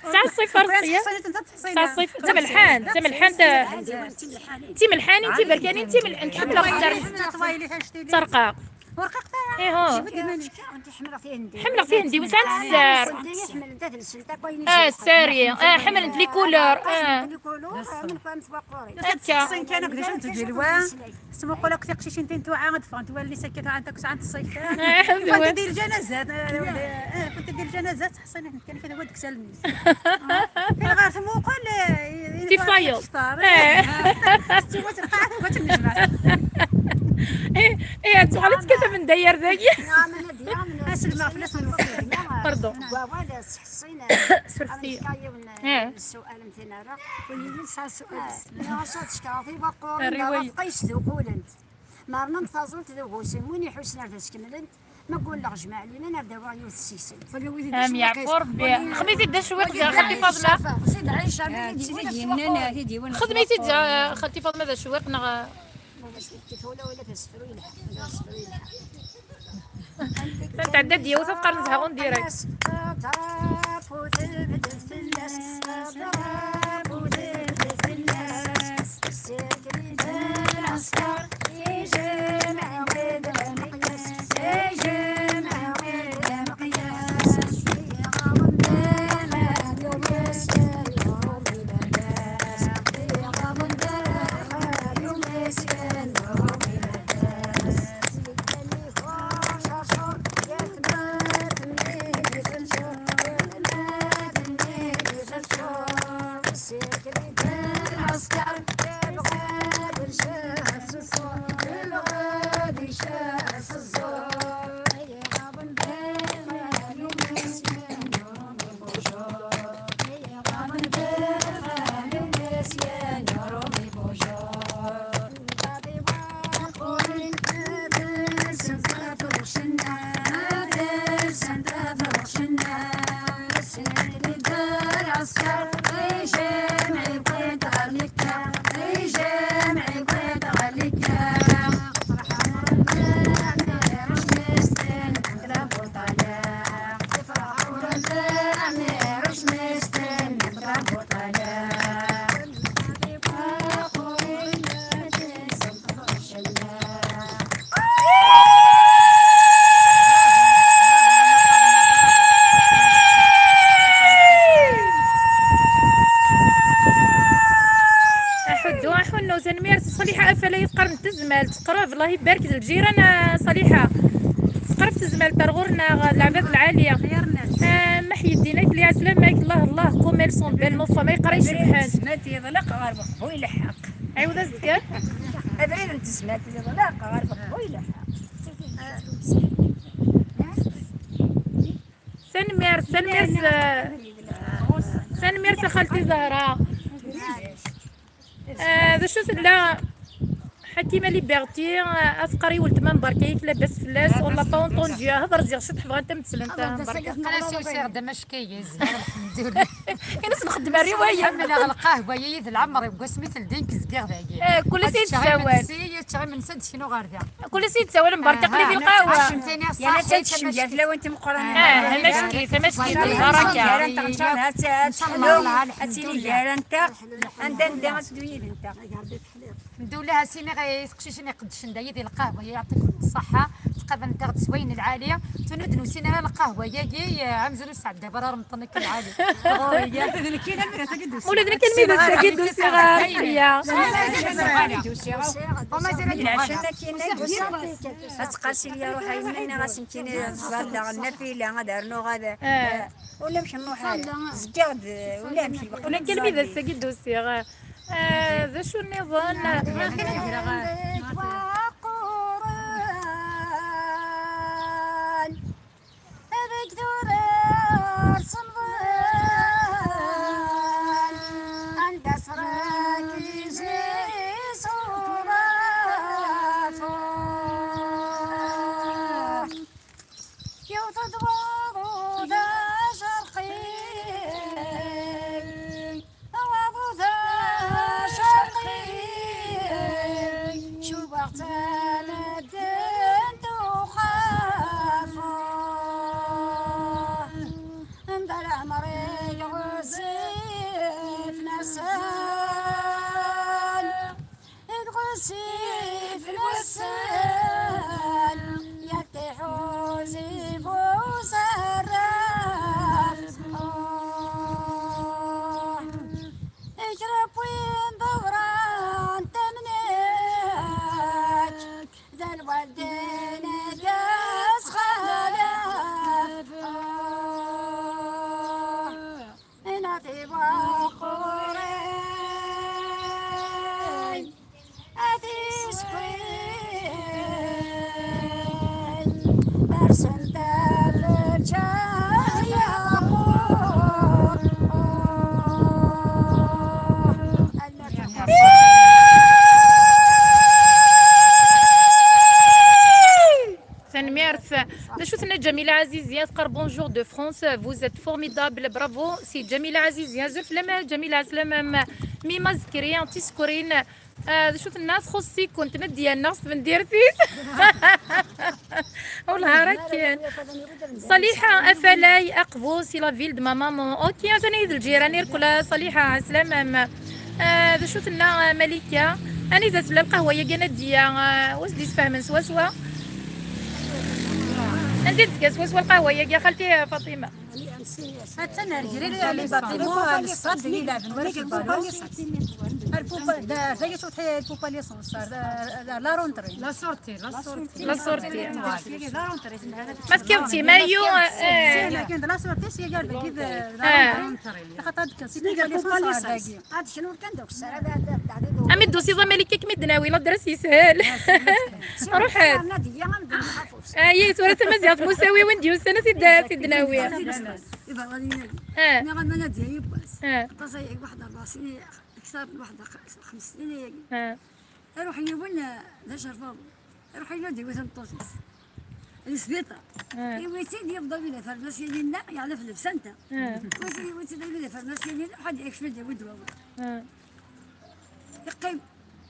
Tesɛa ṣṣifa Rezqiya. Tesɛa ṣṣifa, d tamelḥant, d tamelḥant. D timelḥanin, d tiberkanin, d timel-, nḥemmel aɣ-, d tarqaqt. Ur rqiqet ara. Iha. Jbed iman-ik. Ḥemmleɣ tihendiwin, sɛant sser. Ah, ssari. Ah, ḥemmlent les couleurs. Ah. Akka. Ttmuqul akk tiqcicin tin tuɛa ad ffɣent wallen-is akka, tuɛant akk sɛant ṣṣifa. Ffɣent-d i ljanazat. Ah, ffɣent-d i ljanazat, ḥṣinent kan kra wad deg isallen-is. Kan ɣer tmuqul, eh, tifayeḍ. Tettwat lqaɛa, tuɣal tennejmaɛ. Eh, eh, ad tuɣal ad tekkat amendayer dagi. Aselma fell-as. Pardon. Deg wawal, seḥṣin, surfet-iyi. Ad nefka yiwen n ssual am tin ara. Win yellan yesɛa ssual. Nniɣ-as ad cekkreɣ tiwaqqurin, d arafeq ay sduqulent. Merna n taẓult d ugusim, win iḥussen ar taskemlent, Ma qulleɣ jmaɛ liman ar d-awiɣ yiwet s iself. Am yeɛfu Rebbi. Xdem-it-id d acwiq, xalti Faḍma. Xdem-it-id, xalti Faḍma d acwiq neɣ. Tɛedda-d yiwet ad qqaren zhaɣ en direct. Aḥuddu, aḥunnu, tanemmirt. Ṣaliḥa Afalay teqqar n Tezmalt. Teqreb, Allah ibarek, d lǧiran, a Ṣaliḥa. Teqreb Tezmalt ar ɣur-neɣ, leɛbad lɛali. Ah, Meḥyeddin Akli, ɛeslama-k, Allah, Allah, comme elles sont belles nos femmes, ay qrib cebḥent. Tezmalt yeḍleq ɣer Beqbu ileḥḥeq. Ɛiwed azekka. Abrid n Tezmalt yeḍleq ɣer Beqbu ileḥḥeq. Tanemmirt, tanemmirt, eh, tanemmirt a xalti Zahra. Eh, d acu tella Ḥakima Liberty, eh, ad teqqar i weltma-m berka-yak, labas fell-as, on l'a pas entendu. Hḍer ziɣ ciṭ, bɣant am-d-slent, eh, berka. Xlas, usiɣ-d amack-, Kayez, lḥemdullah. Ini-as nxeddem rriwaya. Ḥemmleɣ lqahwa-ya d leɛmer-iw, deg wasmi teldi nekk zgiɣ dagi. Eh, kul ass i d-tessawal. Ččiɣ imensi, ččiɣ imensi, ad d-knuɣ ɣer da. Kul ass i d-tessawal, mberka aql-i di lqahwa. Acemtani a ṣaḥit, tamackit. Ah, amackit, amackit, lbaraka. Ad tili gar-anteɣ, anda nella ad teddu yid-nteɣ. Mdullah, a sini, ɣer teqcicin iqeddcen dayi di lqahwa, yeɛṭikum ṣṣaḥa, tqablemt-aɣ-d s wayen lɛali. Tura ur d-nusin ara lqahwa-yagi, eh, amzun ur sɛeddaw ara remṭan akken lɛali. Ula d nekk almi d ass-agi d-usiɣ ɣer Sriya. Ad teqqar Sriya ruḥ a yemma, iniɣ-as nekkini ẓẓalleɣ nnafila, ad rnuɣ ad, eh, ulamek nruḥ ara. Zgiɣ-d, ulamek. Nekk almi d ass-agi d-usiɣ. Ah, d acu nniḍen? Deg durar semmḍen, anda ṣṣrek yezis uḍafu. Yewweḍ-d waḍu d acerqi, waḍu d acerqi. Jamila Azizi, bonjour de France, vous êtes formidable, bravo. C'est Jamila Azizi, azul fell-am Jamila, ɛeslama-m. Mima Zekri, tisekrin. Ah, d acu tenna? Txuṣṣ-ikent Nadya-nneɣ s tbendirt-is. Wellah ara kan. Saliḥa Afalay, Aqbu, c'est la ville de ma maman. Ok, atan-iyi d lǧiran irkul. Saliḥa, ɛeslama-m. Ah, d acu tenna, ah, Malika? Anida tella lqahwa-yagi a Nadya? Ah, wa s-d-isfehmen swaswa. Anda i d-tezga swaswa lqahwa-yagi a xalti, ah, Faṭima? Attan ar grir les bâtiments, les stades i lɛeben warrac n lbalun. Ar pupa, da, da i tewwet lpupa l'essence, ar, ar, ar la rentrée. La sortie, la sortie. La sortie. La rentrée. Ma tefkiḍ-tt i mayu, eh. Syin, akken d la sortie, sya gar dagi d la rentrée. Axaṭer ad d-kkes i pupa l'essence ɣer dagi. Ad knu kan deg usar, ad, ad, ad, ad, Ami d-tusiḍ a Malika, ad kem-id-nawi, l'adresse yeshel. Ruḥ-d. Nadya, am d-nxafu. Ayi, tura tamaziɣt Musawi, win d-yusan ad t-id-, ad t-id-nawi. Iberraniyen-agi. Ah. Nniɣ-am a Nadya yiwwas. Ah. Aṭas ay, waḥed rebɛa snin, akteṛ n waḥed xems snin ayagi. Ah. Iruḥ yiwen, eh, d acerfeḍ. Iruḥ yella d-iwi tameṭṭut-is. Di sbiṭar. Ah. Iwi-tt-id, yebḍa wi d afarmasyan-inna, yeɛlef lebsanta. Ah. Iwi-tt-id, iwi-tt-id, wi d afarmasyan-inna, ḥad yekcem-d yawi-d wawal. Ah. Yeqqim.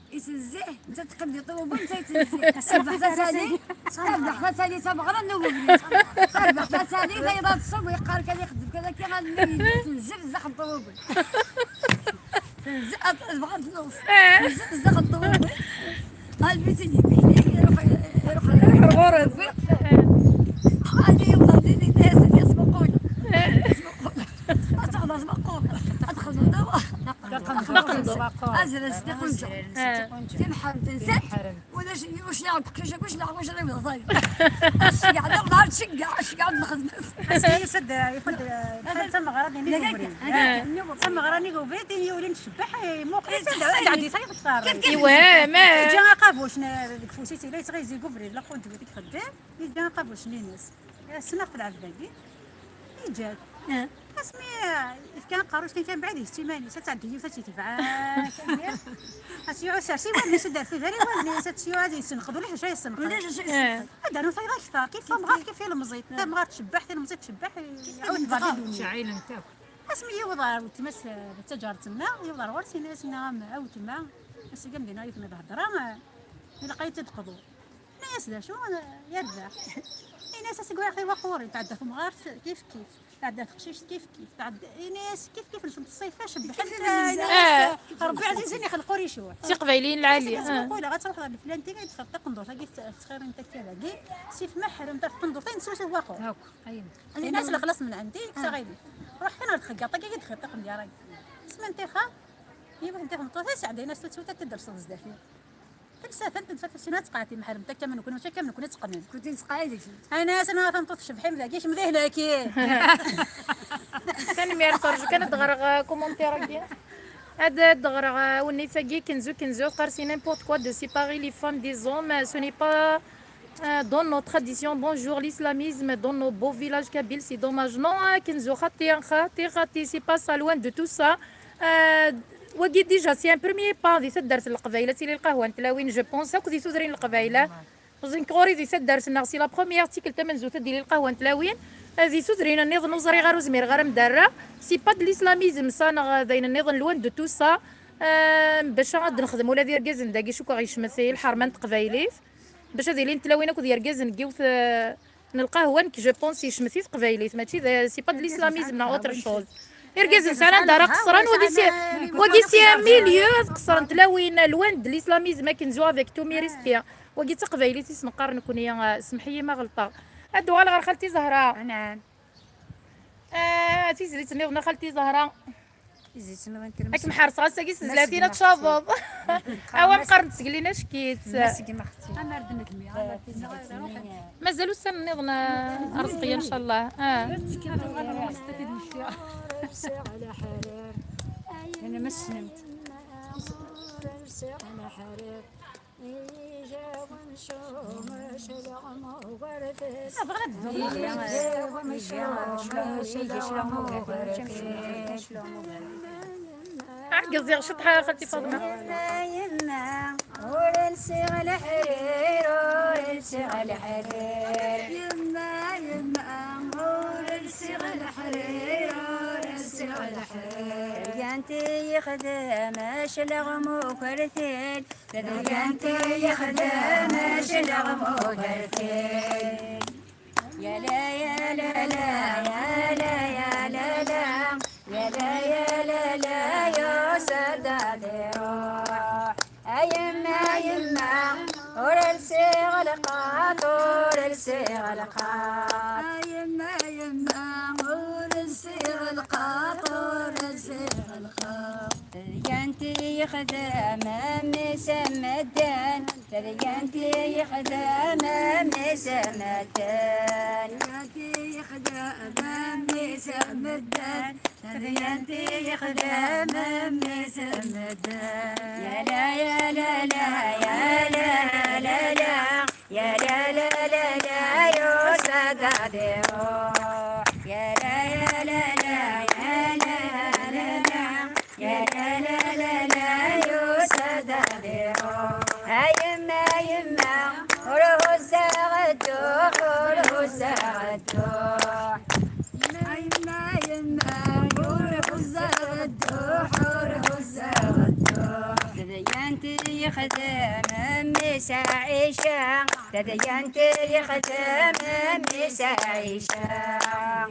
Itezzi, netta teqqim di ṭumubil, netta itezzi. Tarbaḥt ad tali, tarbaḥt ad tali tameɣra n ubrid. Tarbaḥt ad tali, tayeḍ ad tṣub, yeqqar kan ixeddem kan akka, almi tenzil zdax n ṭumubil. Tenzil, ad, tebɣa ad tnuẓ. Eh. Tenzil zdax n ṭumubil. Almi tili, iruḥ, iruḥ ɣur-s. Almi yewweḍ din, yenna-yas, yenna-yas, muqul. Eh. Yenna-yas, muqul. Ad teɣleḍ, muqul. Ad txedmeḍ, awa. Azra s tiqenǧa. Ah. Timḥemt nsant. Ulac, ulac leɛqel, ulac, ulac leɛqel, ulac leɛqel, ulac leɛqel. Tceggeɛ, d aɣlar, tceggeɛ, tceggeɛ d lxedma. Ass-a, yusa-d, yufa-d, eh, tameɣra-nni n ubrid. Tameɣra-nni n ubrid, tin yulin tcebbeḥ, eh, muqel, eh, ad ɛeddi tayeḍ teqqar. Iwa, ma. Yeǧǧa aqabuc n, deg ufus-is, yella yettɣizi deg ubrid, la compte deg txeddem, yeǧǧa aqabuc-nni-ines. Ssneɣ-t lɛebd-agi. Yeǧǧa-t. Ah. Asmi, eh, yefka aqerruc kan, kan bɛid, ihett iman-is, ad tɛeddi yiwet ad tt-itbeɛ, kan. Ad s-yuɣ asers i wallen-is, ad d-terfed ar i wallen-is, ad s-yuɣ ad yessenqed, ulac acu ay yessenqed. Ulac acu ay yessenqed. Ad d-rnu tayeḍ akteṛ, kif tamɣart, kif ilemẓi. Ah. Tamɣart tcebbeḥ, tilemẓit tcebbeḥ, iɛawed berra i ddunit. Ttceɛɛilent akk. Asmi yiweḍ ɣer weltma-s, eh, d taǧaret-nneɣ, yiweḍ ɣer ɣur-s, yenna-yas, yenna-am, a weltma, ass-agi am dinna i ten-id-heddreɣ, eh, ilaq ad yi-tt-id-teqḍu. Yenna-yas d acu, yerbeḥ. Yenna-yas aseggas axir waqur, tɛedda temɣart kif kif, tɛedda teqcict kif kif, tɛedda, yenna-yas kif kif lsent ṣṣifa cebbḥent, yenna-yas, Rebbi ɛzizen ixelq ur icuḥ. D tiqbayliyin lɛali. Aseggas waqur ad truḥeḍ ɣer leflanti, ad txedmeḍ taqendurt-agi, tettxirin takka dagi, sif ma ḥrem taqendurt, ayen teswa sif waqur. Akk, ayen. Yenna-yas lexlaṣ min ɛendi, kkes aɣilif. Ruḥ kan ɣer txeggaṭ-agi, ad d-txiḍ taqendyar-agi. Isem n tixer, yiwet n tixmeṭṭut, ad sɛeddayen-as tuttra, ad t-id-telseḍ zdat-i. Telsa-ten, telsa-ten, sin ad tqeɛɛed timḥerremt akka am nekni, mačči akka am nekni ad teqqnen. Kunti tesqaɛidem. Ayna-yasen a tameṭṭut tcebḥem dagi, kemm d ihlaki. Tanemmirt, rju kan ad d-ɣreɣ, euh, commentaire-agi. Ad, ad d-ɣreɣ, euh, awennit-agi, Kenzo, Kenzo, teqqar c'est n'importe quoi de séparer les femmes des hommes, euh, ce n'est pas, euh, dans nos traditions. Bonjour, l'islamisme dans nos beaux villages kabyles, c'est dommage. Non, euh, Kenzo, xaṭi, xaṭi, xaṭi, c'est pas ça, loin de tout ça. Euh, wagi déjà, c'est un premier pas di taddart n Leqbayel, ad tili lqahwa n tlawin, je pense, akk di tudrin n Leqbayel. Ẓin ɣur-i di taddart-nneɣ, c'est la première, d tikkelt tamenzut ad d-tili lqahwa n tlawin. Euh, di tudrin nniḍen ur ẓriɣ ara, ur zmireɣ ara ad m-d-rreɣ. C'est pas de l'islamisme ça, neɣ d ayen nniḍen, loin de tout ça. Euh, bac ad nexdem ula d irgazen dagi, cukkeɣ yecmet i lḥerma n teqbaylit. Bac ad ilin tlawin akked yergazen deg yiwet, euh, n lqahwa, nekk, je pense, yecmet i teqbaylit, mačči d, c'est pas de l'islamisme neɣ autre chose. Irgazen sɛan anda ara qeṣṣren, wagi si, wagi si un milieu ad qeṣṣren tlawin, loin de l'islamisme, akken zo avec tous mes respects. Wagi d taqbaylit i s-neqqar nekni, eh, semḥ-iyi ma ɣelṭeɣ. Ad d-uɣaleɣ ɣer xalti Zahra. Anɛam. Ah, tizlit nniḍen a xalti Zahra. Ad kem-ḥerseɣ ass-agi s tezlatin ad tcaḍeḍ. Awa meqqar n tzeglin ackit. Mazal ussan nniḍen, ah, Arezqi, ncallah. Ah. Ɛeggeẓ ziɣ ceṭṭḥa a xalti Faḍma. Yemma, yemma, ur lsiɣ leḥrir, ur lsiɣ leḥrir. Yemma, yemma. Tadyant i yexdem acleɣmu ukertil, tadyant i yexdem acleɣmu ukertil. Yala yala la, yala yala la, yala yala la, yusa-d ad iruḥ. A yemma, a yemma, ur lsiɣ lqaṭ, ur lsiɣ lqaṭ. A yemma, a yemma, ur lsiɣ lqaṭ, ur lsiɣ lqaṭ. Tadyant i yexdem mmi-s n medden, tadyant i yexdem mmi-s n medden. Tadyant i yexdem mmi-s n medden, tadyant i yexdem mmi-s n medden. Yala yala la, yala yala la, yala la la la, yusa-d ad iruḥ. Yala yala la, yala yala la, yala la la la, yusa-d ad iruḥ. A yemma, a yemma, ur huzzaɣ dduḥ, ur huzzaɣ dduḥ. A yemma, a yemma, ur huzzaɣ dduḥ, ur huzzaɣ dduḥ. Tadyant i yexdem mmi-s Ɛica, tadyant i yexdem mmi-s Ɛica.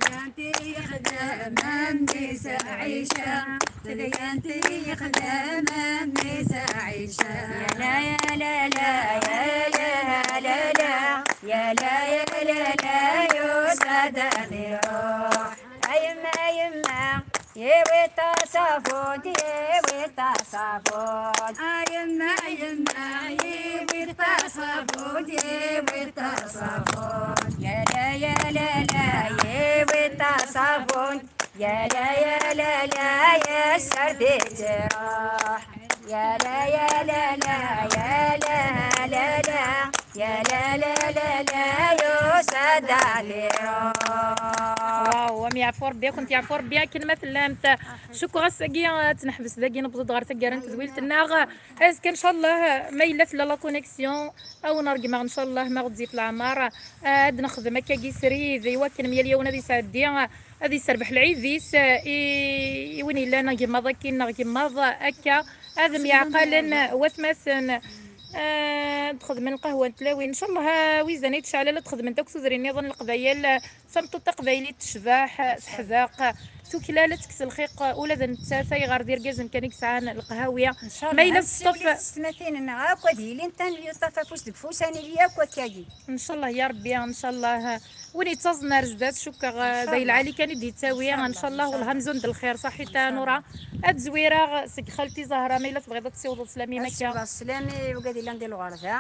Tadyant i yexdem mmi-s Ɛica, tadyant i yexdem mmi-s Ɛica. Yala yala la, yala yala la, yala yala la, yusa-d ad iruḥ. A yemma, a yemma, yiwi taṣabunt, yiwi taṣabunt. A yemma, a yemma, yiwi taṣabunt, yiwi taṣabunt. Yala yala la, yiwi taṣabunt. Yala yala la, yas-ar di ttruḥ. Yala yala la, yala la la, yala la la la, yusa-d ad iruḥ. Waw, am yeɛfu Rebbi, ad kent-yeɛfu Rebbi akken ma tellamt. Cukkeɣ ass-agi ad neḥbes dagi, newweḍ-d ɣer taggara n tedwilt-nneɣ. Azekka, ncallah, ma yella tella la connexion, ad wen-ṛeggmeɣ, ncallah, ma ɣezzif leɛmer, ad nexdem akkagi srid, i wakken yal yiwen ad yesɛeddi, ad yesserbeḥ lɛid-is, i, i win yellan agemmaḍ akkin neɣ agemmaḍ akka, ad myeɛqalen watmaten, ad xedmen lqahwa n tlawin. Ncallah, a wizan i tceɛlal ad xedment akk tudrin nniḍen n Leqbayel. Tameṭṭut taqbaylit tecbeḥ, teḥdeq, tuklal ad tekkes lxiq ula d nettat, ayɣer d irgazen kan i yesɛan lqhawi. Ma yella ad teṭṭef tetmatin-nneɣ akk ad ilint, ad yuṭṭaf afus deg ufus, ad nili akk akkagi. Ncallah ya Rebbi, ncallah. Win yettaẓen ar zdat, cukkeɣ d ay lɛali kan i d-yettawi. Ncallah, ncallah, wellah amzun d lxir, ṣaḥit a Nura. Ad zwireɣ seg xalti Zahra, ma yella tebɣiḍ ad tessiwḍeḍ sslam-im akka. Ad ssiwḍeɣ sslam i wigad yellan di lɣerba.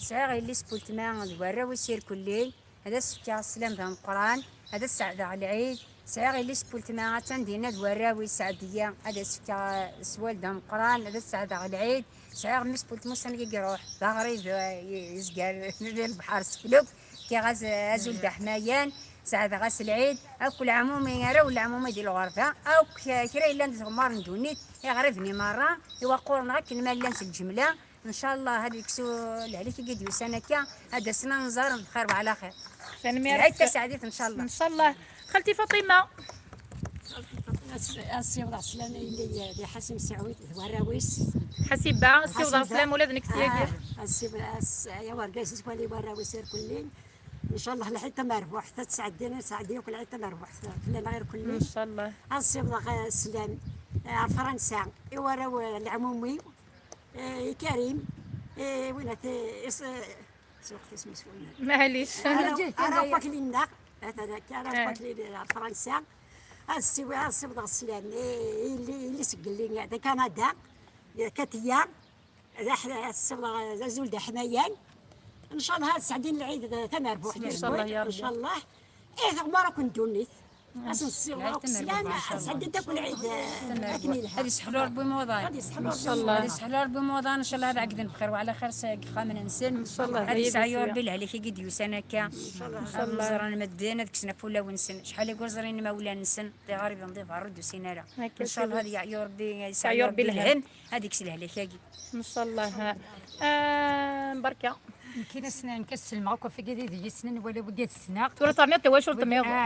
Sɛiɣ yelli-s n weltma d warraw-is irkelli. Ad as-fkeɣ sslam d ameqqran, ad as-sɛeddeɣ lɛid. Sɛiɣ yelli-s n weltma, attan dinna d warraw-is, Sɛdiya, ad as-fkeɣ, eh, sswal d ameqqran, ad as-sɛeddeɣ lɛid. Sɛiɣ mmi-s n weltma, ussan-agi i iruḥ, d aɣrib, eh, yezger di lebḥer s Fluk. Fkiɣ-as, eh, azul d aḥmayan, sɛeddeɣ-as lɛid. Akk leɛmumi, arraw n leɛmumi di lɣerba, akk, eh, kra yellan di tɣemmar n ddunit, iɣriben-nni merra, iwaqquren akken ma llan s lǧemla. Ncallah ad yekkes lehlak i d-yusan akka, ad d-asen ad nẓer bxir wa ɛla xir. Tanemmirt. Lɛid taseɛdit ncallah. Ncallah. Xalti Faṭima. As-, as-, assiwḍeɣ sslam i yelli di Ḥasim Saɛud d warraw-is. Ḥasiba, assiwḍeɣ sslam ula d nekk syagi. Ah, assiwḍeɣ, as-, ya urgaz-is wali warraw-is irkelli. Ncallah lɛid tamerbuḥt, ad tesɛeddi, ad tesɛeddi akk lɛid tamerbuḥt fell-aneɣ irkelli. Ncallah. Assiwḍeɣ, eh, sslam, eh, ar Fransa i warraw, eh, n leɛmumi. Eh, i Karim, eh, win at, eh, is-, eh, suqt isem-is win. Maɛlic. Ara, ara wakli-nneɣ, atan akka, ara wakli ar Fransa. Ad siwi-, ad siwḍeɣ sslam, eh, i yelli, i yelli-s n yelli d Kanada, eh, Katiya, d aḥ-, ad siwḍeɣ azul d aḥmayan. Ncallah ad sɛeddin lɛid d tamerbuḥt. Ncallah ya Rebbi. Ncallah. Eh, tiɣmar akk n ddunit. Ad sen-ssiwḍeɣ akk sslam, ad sɛeddint akk lɛid, eh, akken ilha. Ad iseḥlu Rebbi imuḍan. Ad iseḥlu Rebbi imuḍan. Ad iseḥlu Rebbi imuḍan, ncallah ad ɛeggden bxir wa ɛla xir s, deg ixxamen-nsen. Ncallah. Ad isɛa ya Rebbi lehlak-agi d-yusan akka. Ncallah. Ad ẓren medden, ad kksen ɣef wulawen-nsen. Acḥal i ur ẓrin imawlan-nsen, d iɣriben di berra ur d-usin ara. Ncallah ad yeɛyu Rebbi, ad yesɛu Rebbi lhem, ad ikkes lehlak-agi. Ncallah. Ah, barka. Nekk i as-, nekk as-sellmeɣ akk ɣef wigad i d iyi-ssnen, wala wigad ssneɣ. Tura terniḍ tawacult-nniḍen. Ah,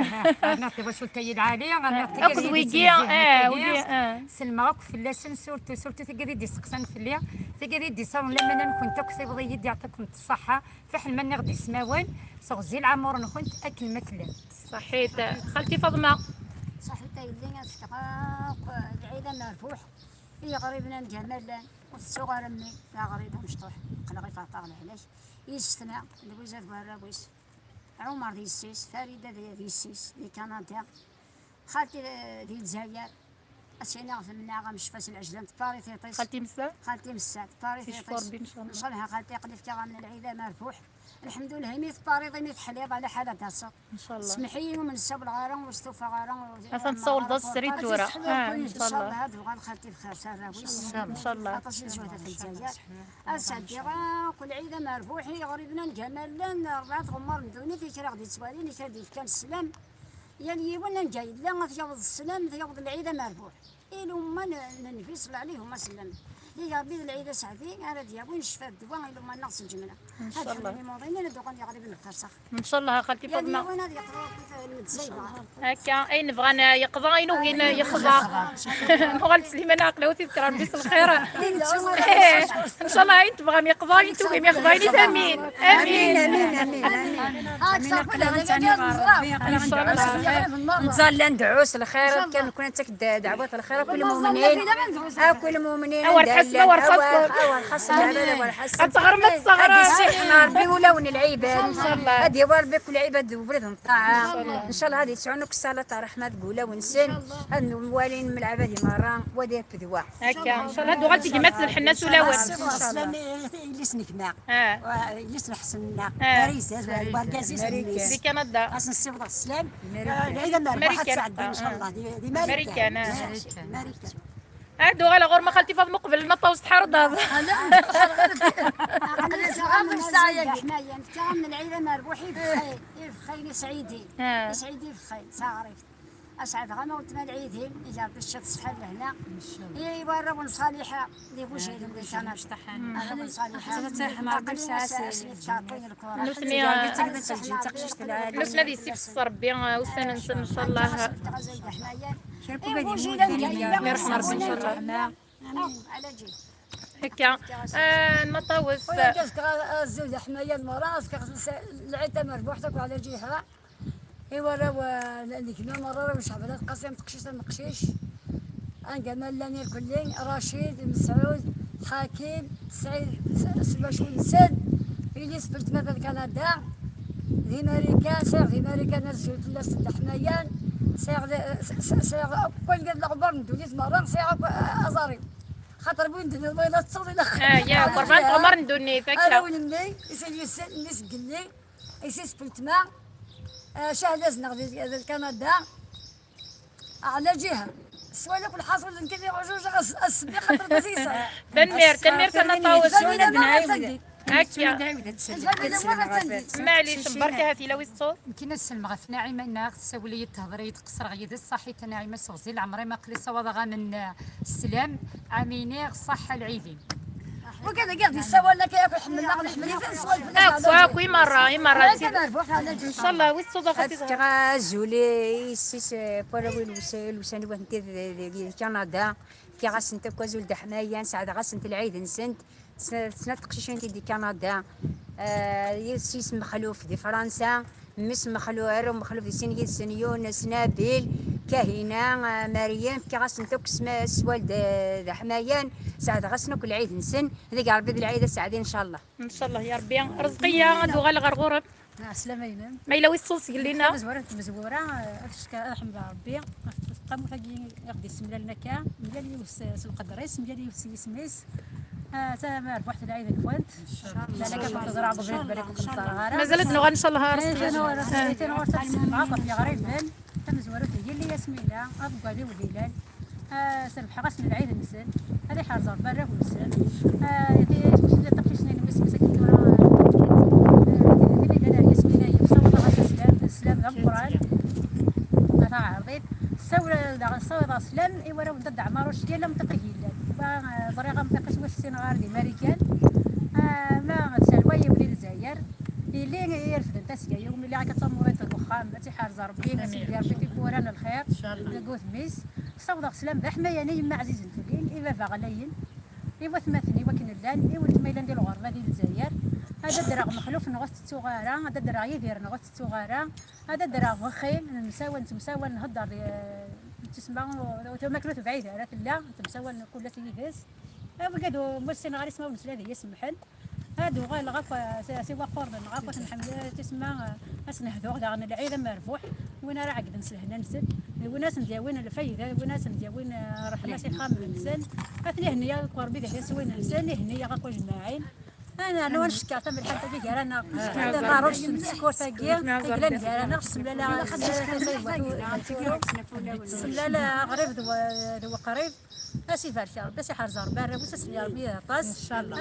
ah, rniɣ tawacult-ayi lɛali, rniɣ akked wigi, ah, wigi, ah. Sellmeɣ akk fell-asen, surtout, surtout tigad i d-isteqsan fell-i, tigad i d-isarun lamana-nkent akk, tiweḍ-iyi-d, yeɛṭikum-d ṣṣaḥa, fiḥel ma nniɣ-d ismawen, seɣzi lɛamur-nkent akken ma tellamt. Ṣaḥit. Xalti Faḍma. Ṣaḥit a yelli, ad fkeɣ akk lɛid amerbuḥ i yiɣriben anga ma llan, ur tettuɣ ara mmi, d aɣrib amecṭuḥ, qqleɣ i Faṭa lehlak, yessetma, Lwiza d warraw-is, Ɛumar d yessi-s, Farida d, d yessi-s, di Kanada, xalti, eh, di Lezzayer, ad s-iniɣ temneɛ amecfa s lɛejlan, tepari tiṭ-is. Xalti Messa? Xalti Messa, tepari tiṭ-is. Ticfur bin, inchallah. Ncallah xalti, aql-i fkiɣ-am lɛid amerbuḥ. Lḥemdullah, imi tepariḍ, imi teḥliḍ, ala ḥal ad d-taseḍ. Inchallah. Smeḥ-iyi, ur nessawleɣ ara, ur stufaɣ ara, ur... Atan tessawleḍ-as srid tura. Ah, inchallah. Inchallah, ad uɣal xalti bxir s arraw-is. Inchallah. Aṭas n lǧuhda f Lezzayer. Ad sɛeddiɣ akk lɛid amerbuḥ i yiɣriben anga ma llan, rebɛa tɣemmar n ddunit, i kra ɣ-d-yettwalin, i kra d-yefkan sslam. Yal yiwen anga yella, ad t-yaweḍ sslam, ad t-yaweḍ lɛid amerbuḥ. I lumma n, n Nnbi ṣella ɛlih wa sellem. Di Ṛebbi d lɛid aseɛdi ara d-yawin ccfa d ddwa i lumma-nneɣ s lǧemla. Ad ḥemmlen imuḍinin, ad uɣalen yiɣriben bxir s axir. Inchallah a xalti Faḍma. Yal yiwen ad yeqḍu akked lmezzayba. Akka, ayen bɣan yeqḍa, ayen ugin yexḍa. Nuɣal d Sliman, aql-awen di tefkra Ṛebbi s lxir. Eh, inchallah ayen tebɣam yeqḍa, ayen tugim yexḍa, init amin. Amin. Amin, amin, amin, amin. Amin, aql-aɣ nettɛenni ɣer Ṛebbi, aql-aɣ nedɛu s lxir. Nẓall ad nedɛu s lxir, kan nekni nettak d-, dɛwat lxir, akk lmumnin, akk lmumnin, awer ḥasen, awer ḥasen. Awer ḥasen, awer ḥasen. Ad teɣrem, ad teɣrem. Ad yessiḥen Ṛebbi ulawen n lɛibad. Inchallah. Ad yawi Ṛebbi akk lɛibad d ubrid n ṭṭaɛa. Inchallah. Inchallah ad yesɛu akk ṣṣalat ṛṛeḥma deg ulawen-nsen. Ad nwali n lɛibad i merra, wa d irped wa. Akka, inchallah ad uɣal tegmat d lḥenna s ulawen. Inchallah. Yelli-s n gma. Ah. Wa, yelli-s n Ḥsen-nneɣ. Ah. Paris, d argaz-is d mmi-s. Di Kanada. Ad sen-ssiwḍeɣ sslam. Marikan. Ah, lɛid amerbuḥ ad sɛeddi, ah, inchallah, di, di Marikan. Marikan, ah. Marikan. Marikan. Ad uɣaleɣ ɣur-m a xalti Faḍma uqbel ma ṭṭawes tḥerḍeḍ. Aql-i zɣar n ssaɛa-agi. Ḥmayan, fkiɣ-am lɛid amerbuḥ i bxayen, i bxayen, i sɛidin. Ah. I sɛidin i bxayen, d taɣribt. Asɛed ɣama weltma lɛidin, iga Ṛebbi cciṭ ṣṣeḥḥa lehna. Inchallah. I warraw n Ṣaliḥa, di Bujilen, di Kanada. Arraw n Ṣaliḥa. Aql-i as-, as-nefk aɛeṭṭi n lkura. Nutni, nutni ad yessifses Ṛebbi, uh, ussan-nsen, inchallah. Ṛebbi iṛḥem Ṛebbi, inchallah. Akka. Ah, ma ṭawes. Azul d ḥmayan merra, azekka lɛid tamerbuḥt akk ɛla ǧiha. I warraw, eh, n gma merra, arraw n Ceɛban At Qasi, am teqcict am uqcic. Anga ma llan irkelli, Racid, Mesɛud, Ḥakim, Sɛid, s-, s wacu-nsen, yelli-s n weltma di Kanada, di Marikan, sɛiɣ di Marikan azul fell-as d leḥmayan, sɛiɣ d, s-, s-, sɛiɣ akk win d leɣbar n ddunit merra, sɛiɣ akk, eh, aẓar-iw. Xaṭer win d-nniḍen ma yella teṭṭseḍ ilaq. Ah, ya, rebɛa n tɣemmar n ddunit, akka. Arraw n mmi, i sin yis-sen, mmi-s n yelli, i sin-s n weltma, ah, cahd-as-neɣ di, di Kanada, ɛla ǧiha. Swal akk lḥaṣul, nekk ad iɛujuj as-, as-, xaṭer d aziz. Tanemmirt, tanemmirt a Nna Ṭawes. Akka. Maɛlic, berka, ha-t-i la wis ṭṭul. Nekkin ad sellmeɣ ɣef Naɛima-nneɣ, tessawel-iyi-d, tehder-iyi-d, qeṣṣreɣ yid-s, ṣaḥit a Naɛima, seɣzi leɛmer-im, aql-i ssawaḍeɣ-am-n, eh, sslam, ɛamini, ṣaḥḥa lɛid-im. Wigad-agi i ɣ-d-yessawalen akka yakk, ḥemmleɣ, nḥemmel-iten, swal fell-as. Akk, akk, i merra, i merra. Inchallah, wis ttṣuḍ a xalti. Ad fkeɣ azul i yessi-s, eh, n warraw n Lewsa-, Lewsani, atenti di, di, di Kanada. Fkiɣ-asent akk azul d aḥmayan, sɛedɣ-asent lɛid-nsent. S-, snat teqcicin di Kanada. Eh, yessi-s Mexluf di Fransa, mmi-s Mexlu-, arraw Mexluf di sin yid-sen, Yunes, Nabil, Kahina, eh, Meryem, fkiɣ-asent akk sma-, sswal d, d aḥmayan, sɛedɣ-asen akk lɛid-nsen, deg Ṛebbi d lɛid aseɛdi, ncallah. Ncallah, ya Ṛebbi. Ṛezqiya, ad uɣaleɣ ɣer ɣur-m. Ɛeslama-inem. Ma yella wis ttṣuḍ sgelli-nneɣ? Tamezwarut n tmezwura, eh, ad fkeɣ, ad ḥemdeɣ Ṛebbi ɣef tqamut-agi i ɣ-d-yessemlalen akka, mgal yiwet s, s lqedr-is, mgal yiwet s yisem-is. Ah, tamerbuḥt lɛid-nkent. Inchallah. Malak ad ken-teẓreɣ deg ubrid, balak ur ken-ẓerreɣ ara. Mazal ad nuɣal, ncallah, ar sṭiǧ. Tin ɣur-s, tin ɣur-s ad tsemmeɣ ɣef yeɣriben. Tamezwarut n yelli Yasmina, aḍeggal i uɣilal. Ah, s rebḥeɣ-asen lɛid-nsen. Ad iḥrez Rebbi arraw-nsen. Ah, ti-, ti-, taqcict-nni n mmi-s, mmi-s akken tura, ah, tin i d Yasmina, ssawaḍeɣ-as sslam, sslam d ameqqran. Ah, taɛerḍit. Ssawleɣ, ssawaḍeɣ sslam i warraw n Dda Ɛmaruc, yal amṭiq i yellan. Wa, ah, ẓriɣ amṭiq-is, wa ssineɣ ar di Marikan. Ah, ma d Salwa yiwen di Lezzayer. Yelli irefden tasga-iw, mi lliɣ akka d tamuriḍt deg uxxam, ad tt-iḥrez Rebbi, ad s-yeldi Rebbi tiwwura n lxir deg udem-is. Ssawḍeɣ sslam d aḥmayan i yemma ɛzizen fell-i, i baba ɣlayen, i watmaten-iw akken llan, i weltma yellan di lɣerba di Lezzayer. Ad d-ddreɣ Mexluf neɣ ur t-tettuɣ ara, ad d-ddreɣ Yidir neɣ ur t-tettuɣ ara, ad d-ddreɣ Bexi, nemsawan, nettemsawal, nhedder di, nettisma, ur, ur, tamakla ur tebɛid ara tella, nettemsawal kul ass yid-s. Awigad ur ssineɣ ara ismawen-nsen, ad iyi-samḥen. Ad uɣaleɣ akk, s, s iwaqquren-nneɣ akk, ad ten-nḥemmel, tisma, ad sen-hduɣ daɣen lɛid amerbuḥ, win ara ɛeggden s lehna-nsen, d win ad sen-d-yawin lfayda, d win ad sen-d-yawin, eh, ṛṛeḥma s ixxamen-nsen. Ad ten-ihenni akk Ṛebbi d aḥyas win-nsen, ihenni-yaɣ akk ajmaɛin. Ad nernu ad ncekker tamelḥant-agi gar-aneɣ, taɣarust n tsekkurt-agi i yellan gar-aneɣ, s tsemlala, s tsemlala aɣrib d wa-, d weqrib. Ad s-ibarek Rebbi, ad s-iḥrez Rebbi arraw-is, ad s-yali Rebbi aṭas. Incallah.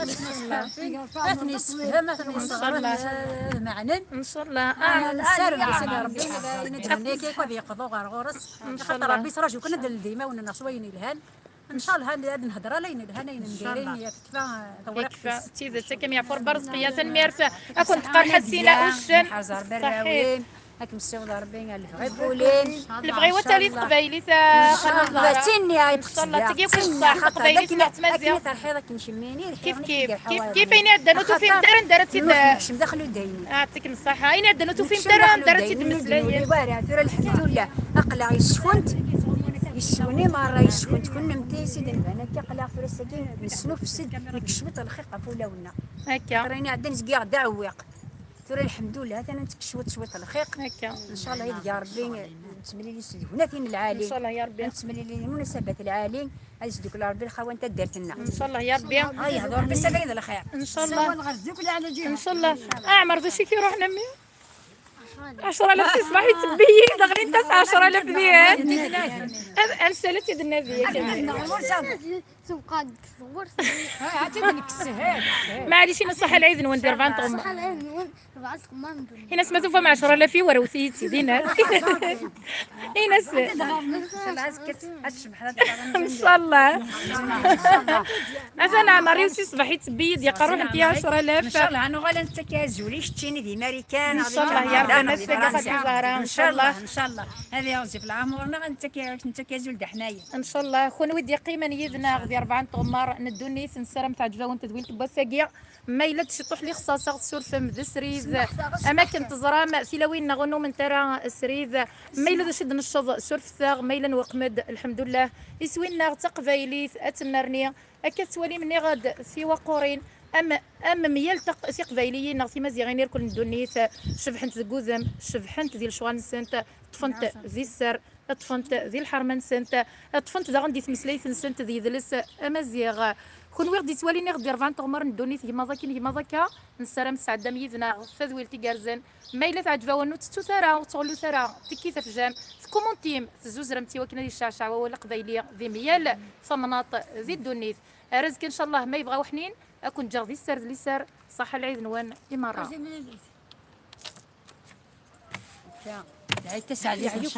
Ad ten-yessefhem, ad ten-yesseɣret, ad meɛnen. Incallah. Nessaram di Sidi Rebbi, ayen i d-yenna akka ad yeqḍu ɣer ɣur-s. Axaṭer Rebbi yettraǧu kan ad d-neldi imawen-nneɣ s wayen yelhan. Incallah, ad, ad nhedder ala ayen yelhan, ayen n diri, tekfa tewriqt-is. Tekfa, d tidet, akka mi yeɛfu Rebbi Rezqiya, tanemmirt. Ad kent-tqerḥ ad sina uccen. Ad kem-ssiweḍ Rebbi ɣer lebɣi n wul-im. Lebɣi-w ad tali teqbaylit, a xalti Zahra. D tin i d-qqesdeɣ. Incallah, tagi akk ṣṣeḥ, taqbaylit neɣ d tmaziɣt. Akken i terḥiḍ akken kemmini, kif kif, kif kif, ayen iɛeddan ur tufimt ara anda ara tt-id-, nekcem daxel udaynin. Yeɛṭikem ṣṣeḥḥa. Ayen iɛeddan ur tufimt ara anda ara tt-id-mmeslayemt. Tura lḥemdullah, aql-aɣ yes-kent, yes-wen i merra, yes-kent kunemti, si d-nban akka, aql-aɣ tura ass-agi nesnufes-d, nekcem-d lxiq ɣef wulawen-nneɣ. Akka. Tura ayen iɛeddan zgiɣ d aɛewwiq. Tura lḥemdullah, atan nettekk cwiṭ cwiṭ lxiq. Akka. Incallah, ideg Rebbi nettemlili s tegnatin lɛali. Incallah ya Rebbi. Ad nettemlili lmunasabat lɛali. Ad yesdukkel Rebbi lxawa n taddart-nneɣ. Incallah ya Rebbi. Ay, yehdu Rebbi s abrid lxir. Incallah. Ssawaleɣ ɣer ddukla ala ǧiha. Incallah. Aɛmer, d acu i k-iruḥen a mmi? Ɛecra alaf si ṣṣbeḥ yettebbi-yi, daɣli ntas ɛecra alaf dihan. Ad, ad nsalet i d-nnabi. Tebqa deg tewwurt. Maɛlic, ini ṣṣeḥḥa lɛid-nwen di rebɛa n tɣemmar. Ṣṣeḥḥa lɛid-nwen, rebɛa n tɣemmar n ddunit. Ini-as ma tufam ɛecra alaf-iw, rewt-iyi-tt-id, ini-as. Ini-as. Incallah. Atan Ɛmer-iw si ṣṣbeḥ yettebbi-yi-d, yeqqar ruḥent-iyi ɛecra alaf. Incallah, ad nuɣal ad nettak azul i keččini di Marikan, Incallah ya Rebbi, ma s-tagi xaṭi Zahra, Incallah, incallah. Incallah. Ad iɣzif lɛamur-nneɣ, ad nettak, nettak azul d aḥmayan. Incallah, kunwi d-yeqqimen yid-neɣ di rebɛa n tɣemmar n ddunit, nessaram teɛǧeb-awen tedwilt n wass-agi. Ma yella-d ciṭuḥ lixṣaṣ, ad ɣ-tsurfem d srid. Am akken teẓram, tilawin-nneɣ ur nnument ara srid. Ma yella d acu i d-necceḍ, surfet-aɣ. Ma yella nweqem-d, lḥemdullah. Iswi-nneɣ d taqbaylit, ad tennerni. Akka tettwalim, nniɣ-d tiwaqurin, am, am myal taq-, tiqbayliyin neɣ timaziɣin irkul n ddunit, cebḥent deg udem, cebḥent di lecɣal-nsent, ṭṭfent di sser, ṭṭfent di lḥerma-nsent, ṭṭfent daɣen di tmeslayt-nsent d yidles amaziɣ. Kunwi ɣ-d-ittwalin iɣ-d-irebɛen tiɣemmar n ddunit, gma-d akken, gma-d akka, nessaram tesɛeddam yid-neɣ tadwilt igerrzen. Ma yella teɛǧeb-awen, ur tettut ara, ur tettɣullut ara, tekkit afjam, tkumuntim, tezzuzremt i wakken ad yecceɛceɛ wawal aqbayli di myal tamnaḍt di ddunit. Ar azekka, ncallah, ma yebɣa uḥnin, ad ken-ǧǧeɣ di sser d liser. Ṣaḥḥa lɛid-nwen i merra. Dɛayt taseɛdit,